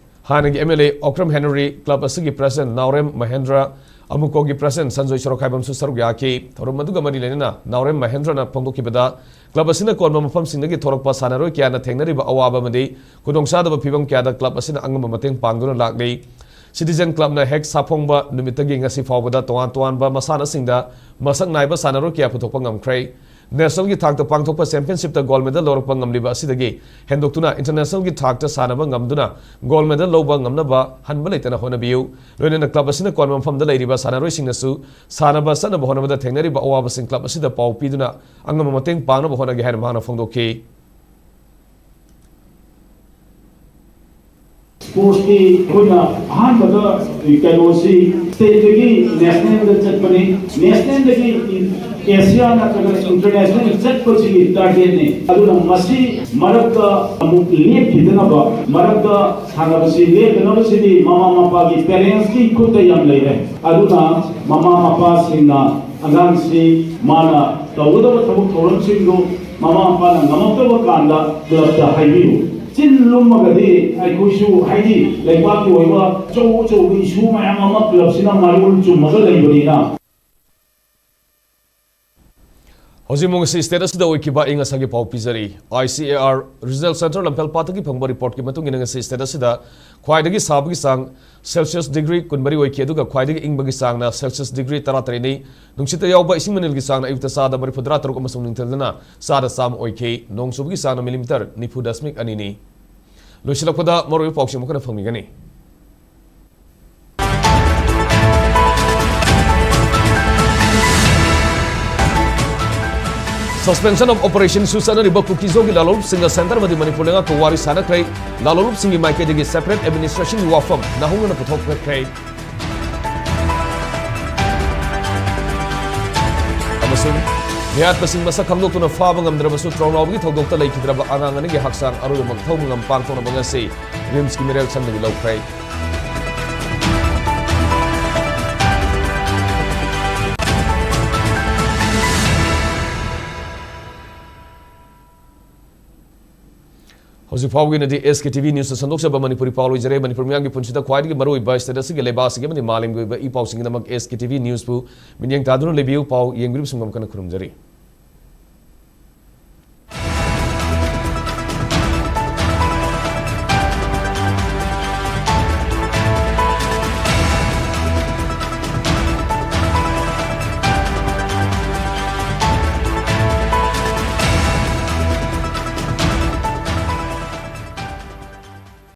ꯍꯥꯟꯅꯒꯤ M L A Okram Henry, club ꯑꯁꯤꯒꯤ ꯄ꯭ꯔꯦꯁꯤꯗꯦꯟꯠ ꯅꯥꯎꯔꯦꯝ ꯃꯍꯦꯟꯗ꯭ꯔ, ꯑꯃꯨꯀꯣꯒꯤ ꯄ꯭ꯔꯦꯁꯤꯗꯦꯟꯠ ꯁꯟꯖꯣꯏ ꯁꯣꯔꯣꯛꯈꯥꯏꯕꯝꯁꯨ ꯁꯔꯨꯛ ꯌꯥꯈꯤ꯫ ꯊꯧꯔꯝ ꯑꯗꯨꯒ ꯃꯔꯤ ꯂꯩꯅꯅ ꯅꯥꯎꯔꯦꯝ ꯃꯍꯦꯟꯗ꯭ꯔꯅ ꯐꯣꯡꯗꯣꯛꯈꯤꯕꯗ, ꯀ꯭ꯂꯕ ꯑꯁꯤꯅ ꯀꯣꯟꯕ ꯃꯐꯝꯁꯤꯡꯗꯒꯤ ꯊꯣꯔꯛꯄ ꯁꯥꯟꯅꯔꯣꯏ ꯀꯌꯥꯅ ꯊꯦꯡꯅꯔꯤꯕ ꯑꯋꯥꯕ ꯑꯃꯗꯤ ꯈꯨꯗꯣꯡꯆꯥꯗꯕ ꯐꯤꯚꯝ ꯀꯌꯥꯗ ꯀ꯭ꯂꯕ ꯑꯁꯤꯅ ꯑꯉꯝꯕ ꯃꯇꯦꯡ ꯄꯥꯡꯗꯨꯅ ꯂꯥꯛꯂꯤ꯫ ꯁꯤꯇꯤꯖꯟ ꯀ꯭ꯂꯕꯅ ꯍꯦꯛ ꯁꯥꯐꯣꯡꯕ ꯅꯨꯃꯤꯠꯇꯒꯤ ꯉꯁꯤ ꯐꯥꯎꯕꯗ ꯇꯣꯉꯥꯟ ꯇꯣꯉꯥꯟꯕ ꯃꯁꯥꯟꯅꯁꯤꯡꯗ ꯃꯁꯛ ꯅꯥꯏꯕ ꯁꯥꯟꯅꯔꯣꯏ ꯀꯌꯥ ꯄꯨꯊꯣꯛꯄ ꯉꯝꯈ꯭ꯔꯦ꯫ ꯅꯦꯁꯅꯦꯜꯒꯤ ꯊꯥꯛꯇ ꯄꯥꯡꯊꯣꯛꯄ ꯆꯦꯝꯄꯤꯌꯟꯁꯤꯞꯇ ꯒꯣꯜ ꯃꯦꯗꯜ ꯂꯧꯔꯛꯄ ꯉꯝꯂꯤꯕ ꯑꯁꯤꯗꯒꯤ ꯍꯦꯟꯗꯣꯛꯇꯨꯅ ꯏꯟꯇꯔꯅꯦꯁꯅꯦꯜꯒꯤ ꯊꯥꯛꯇ ꯁꯥꯟꯅꯕ ꯉꯝꯗꯨꯅ ꯒꯣꯜ ꯃꯦꯗꯜ ꯂꯧꯕ ꯉꯝꯅꯕ ꯍꯟꯕ ꯂꯩꯇꯅ ꯍꯣꯠꯅꯕꯤꯌꯨ꯫ ꯂꯣꯏꯅꯅ ꯀ꯭ꯂꯕ ꯑꯁꯤꯅ ꯀꯣꯟꯕ ꯃꯐꯝꯗ ꯂꯩꯔꯤꯕ ꯁꯥꯟꯅꯔꯣꯏꯁꯤꯡꯅꯁꯨ ꯁꯥꯟꯅꯕ ꯆꯠꯅꯕ ꯍꯣꯠꯅꯕꯗ ꯊꯦꯡꯅꯔꯤꯕ ꯑꯋꯥꯕꯁꯤꯡ ꯀ꯭ꯂꯕ ꯑꯁꯤꯗ ꯄꯥꯎ ꯄꯤꯗꯨꯅ ꯑꯉꯝꯕ ꯃꯇꯦꯡ ꯄꯥꯡꯅꯕ ꯍꯣꯠꯅꯒꯦ ꯍꯥꯏꯅ ꯃꯍꯥꯛꯅ ꯐꯣꯡꯗꯣꯛꯈꯤ꯫ ꯁ꯭ꯄꯣꯔꯠꯁꯀꯤ ꯑꯩꯈꯣꯏꯅ ꯑꯍꯥꯟꯕꯗ ꯀꯩꯅꯣꯁꯤ ꯁ꯭ꯇꯦꯠꯇꯒꯤ ꯅꯦꯁꯅꯦꯜꯗ ꯆꯠꯄꯅꯤ, ꯅꯦꯁꯅꯦꯜꯗꯒꯤ ꯑꯦꯁꯤꯌꯥ ꯅꯠꯇ꯭ꯔꯒ ꯏꯟꯇꯔꯅꯦꯁꯅꯦꯜ ꯆꯠꯄꯁꯤꯒꯤ ꯇꯥꯔꯒꯦꯠꯅꯤ꯫ ꯑꯗꯨꯅ ꯃꯁꯤ ꯃꯔꯛꯇ ꯑꯃꯨꯛ ꯂꯦꯞꯈꯤꯗꯅꯕ, ꯃꯔꯛꯇ ꯁꯥꯟꯅꯕꯁꯤ ꯂꯦꯞꯇꯅꯕꯁꯤꯗꯤ ꯃꯃꯥ ꯃꯄꯥꯒꯤ, ꯄꯦꯔꯦꯟꯁꯀꯤ ꯈꯨꯠꯇ ꯌꯥꯝ ꯂꯩꯔꯦ꯫ ꯑꯗꯨꯅ ꯃꯃꯥ ꯃꯄꯥꯁꯤꯡꯅ ꯑꯉꯥꯡꯁꯤ ꯃꯥꯅ ꯇꯧꯒꯗꯕ ꯊꯕꯛ ꯊꯧꯔꯝꯁꯤꯡꯗꯨ ꯃꯃꯥ ꯃꯄꯥꯅ ꯉꯝꯃꯛꯇꯕ ꯀꯥꯟꯗ ꯀ꯭ꯂꯕꯇ ꯍꯥꯏꯕꯤꯌꯨ꯫ ꯆꯤꯟ ꯂꯨꯝꯃꯒꯗꯤ ꯑꯩꯈꯣꯏꯁꯨ, ꯍꯥꯏꯗꯤ, ꯂꯩꯕꯥꯛꯀꯤ ꯑꯣꯏꯕ ꯑꯆꯧ ꯑꯆꯧꯕ ꯏꯁꯨ ꯃꯌꯥꯝ ꯑꯃ ꯀ꯭ꯂꯕꯁꯤꯅ ꯃꯔꯣꯜ ꯆꯨꯝꯃꯒ ꯂꯩꯕꯅꯤꯅ꯫ ꯍꯧꯖꯤꯛ ꯑꯃꯨꯛ ꯉꯁꯤ ꯁ꯭ꯇꯦꯠ ꯑꯁꯤꯗ ꯑꯣꯏꯈꯤꯕ ꯑꯏꯪ ꯑꯁꯥꯒꯤ ꯄꯥꯎ ꯄꯤꯖꯔꯤ꯫ I C A R regional centre Lamphel ꯄꯥꯠꯇꯒꯤ ꯐꯪꯕ ꯔꯤꯄꯣꯔꯠꯀꯤ ꯃꯇꯨꯡ ꯏꯟꯅ ꯉꯁꯤ ꯁ꯭ꯇꯦꯠ ꯑꯁꯤꯗ ꯈ꯭ꯋꯥꯏꯗꯒꯤ ꯁꯥꯕꯒꯤ ꯆꯥꯡ ꯁꯦꯜꯁꯤꯌꯁ ꯗꯤꯒ꯭ꯔꯤ ꯀꯨꯟꯃꯔꯤ ꯑꯣꯏꯈꯤ, ꯑꯗꯨꯒ ꯈ꯭ꯋꯥꯏꯗꯒꯤ ꯏꯪꯕꯒꯤ ꯆꯥꯡꯅ ꯁꯦꯜꯁꯤꯌꯁ ꯗꯤꯒ꯭ꯔꯤ ꯇꯔꯥꯇꯔꯦꯠꯅꯤ꯫ ꯅꯨꯡꯁꯤꯠꯇ ꯌꯥꯎꯕ ꯏꯁꯤꯡ ꯃꯅꯤꯜꯒꯤ ꯆꯥꯡꯅ ꯑꯌꯨꯛꯇ ꯆꯥꯗ ꯃꯔꯤꯐꯨꯇꯔꯥ ꯇꯔꯨꯛ ꯑꯃꯁꯨꯡ ꯅꯨꯡꯊꯤꯜꯗꯅ ꯆꯥꯗ ꯆꯥꯝꯃ ꯑꯣꯏꯈꯤ꯫ ꯅꯣꯡ ꯆꯨꯕꯒꯤ ꯆꯥꯡꯅ ꯃꯤꯂꯤꯃꯤꯇꯔ ꯅꯤꯐꯨ ꯗꯁꯃꯤꯛ ꯑꯅꯤꯅꯤ꯫ ꯂꯣꯏꯁꯤꯜꯂꯛꯄꯗ ꯃꯔꯨꯑꯣꯏꯕ ꯄꯥꯎꯁꯤꯡ ꯑꯃꯨꯛ ꯍꯟꯅ ꯐꯪꯕꯤꯒꯅꯤ꯫ Suspension of Operation issue ꯆꯠꯅꯔꯤꯕ ꯀꯨꯀꯤꯖꯣꯒꯤ ꯂꯥꯂꯣꯡꯂꯨꯞꯁꯤꯡꯒ ꯁꯦꯟꯇꯔ ꯑꯃꯗꯤ ꯃꯅꯤꯄꯨꯔ ꯂꯩꯉꯥꯛꯀ ꯋꯥꯔꯤ ꯁꯥꯅꯈ꯭ꯔꯦ꯫ ꯂꯥꯂꯣꯡꯂꯨꯞꯁꯤꯡꯒꯤ ꯃꯥꯏꯀꯩꯗꯒꯤ separate administrationꯒꯤ ꯋꯥꯐꯝ ꯅꯧꯍꯧꯅꯅ ꯄꯨꯊꯣꯛꯅꯈ꯭ꯔꯦ꯫ ꯑꯃꯁꯨꯡ ꯃꯤꯍꯥꯠꯄꯁꯤꯡ ꯃꯁꯛ ꯈꯪꯗꯣꯛꯇꯨꯅ ꯐꯥꯕ ꯉꯝꯗ꯭ꯔꯕꯁꯨ ꯇ꯭ꯔꯧꯅꯥꯎꯕꯒꯤ ꯊꯧꯗꯣꯛꯇ ꯂꯩꯈꯤꯗ꯭ꯔꯕ ꯑꯉꯥꯡ ꯑꯅꯤꯒꯤ ꯍꯛꯆꯥꯡ ꯑꯔꯣꯏꯕ ꯃꯊꯧ ꯃꯉꯝ ꯄꯥꯡꯊꯣꯛꯅꯕ ꯉꯁꯤ ꯔꯤꯝꯁꯀꯤ ꯃꯤꯔꯦꯜ ꯁꯪꯗꯒꯤ ꯂꯧꯈ꯭ꯔꯦ꯫ ꯍꯧꯖꯤꯛ ꯐꯥꯎꯕꯒꯤ ꯑꯣꯏꯅꯗꯤ ꯑꯦꯁ ꯀꯦ ꯇꯤ ꯚꯤ ꯅ꯭ꯌꯨꯁꯇ ꯁꯟꯗꯣꯛꯆꯕ ꯃꯅꯤꯄꯨꯔꯤ ꯄꯥꯎ ꯂꯣꯏꯖꯔꯦ꯫ ꯃꯅꯤꯄꯨꯔ ꯃꯤꯌꯥꯝꯒꯤ ꯄꯨꯟꯁꯤꯗ ꯈ꯭ꯋꯥꯏꯗꯒꯤ ꯃꯔꯨꯑꯣꯏꯕ ꯁ꯭ꯇꯦꯠ ꯑꯁꯤꯒꯤ, ꯂꯩꯕꯥꯛ ꯑꯁꯤꯒꯤ ꯑꯃꯗꯤ ꯃꯥꯂꯦꯝꯒꯤ ꯑꯣꯏꯕ ꯏ ꯄꯥꯎꯁꯤꯡꯒꯤꯗꯃꯛ ꯑꯦꯁ ꯀꯦ ꯇꯤ ꯚꯤ ꯅ꯭ꯌꯨꯁꯄꯨ ꯃꯤꯠꯌꯦꯡ ꯇꯥꯗꯨꯅ ꯂꯩꯕꯤꯌꯨ꯫ ꯄꯥꯎ ꯌꯦꯡꯕꯤꯔꯤꯕꯁꯤꯡ ꯑꯃꯨꯛ ꯍꯟꯅ ꯈꯨꯔꯨꯝꯖꯔꯤ꯫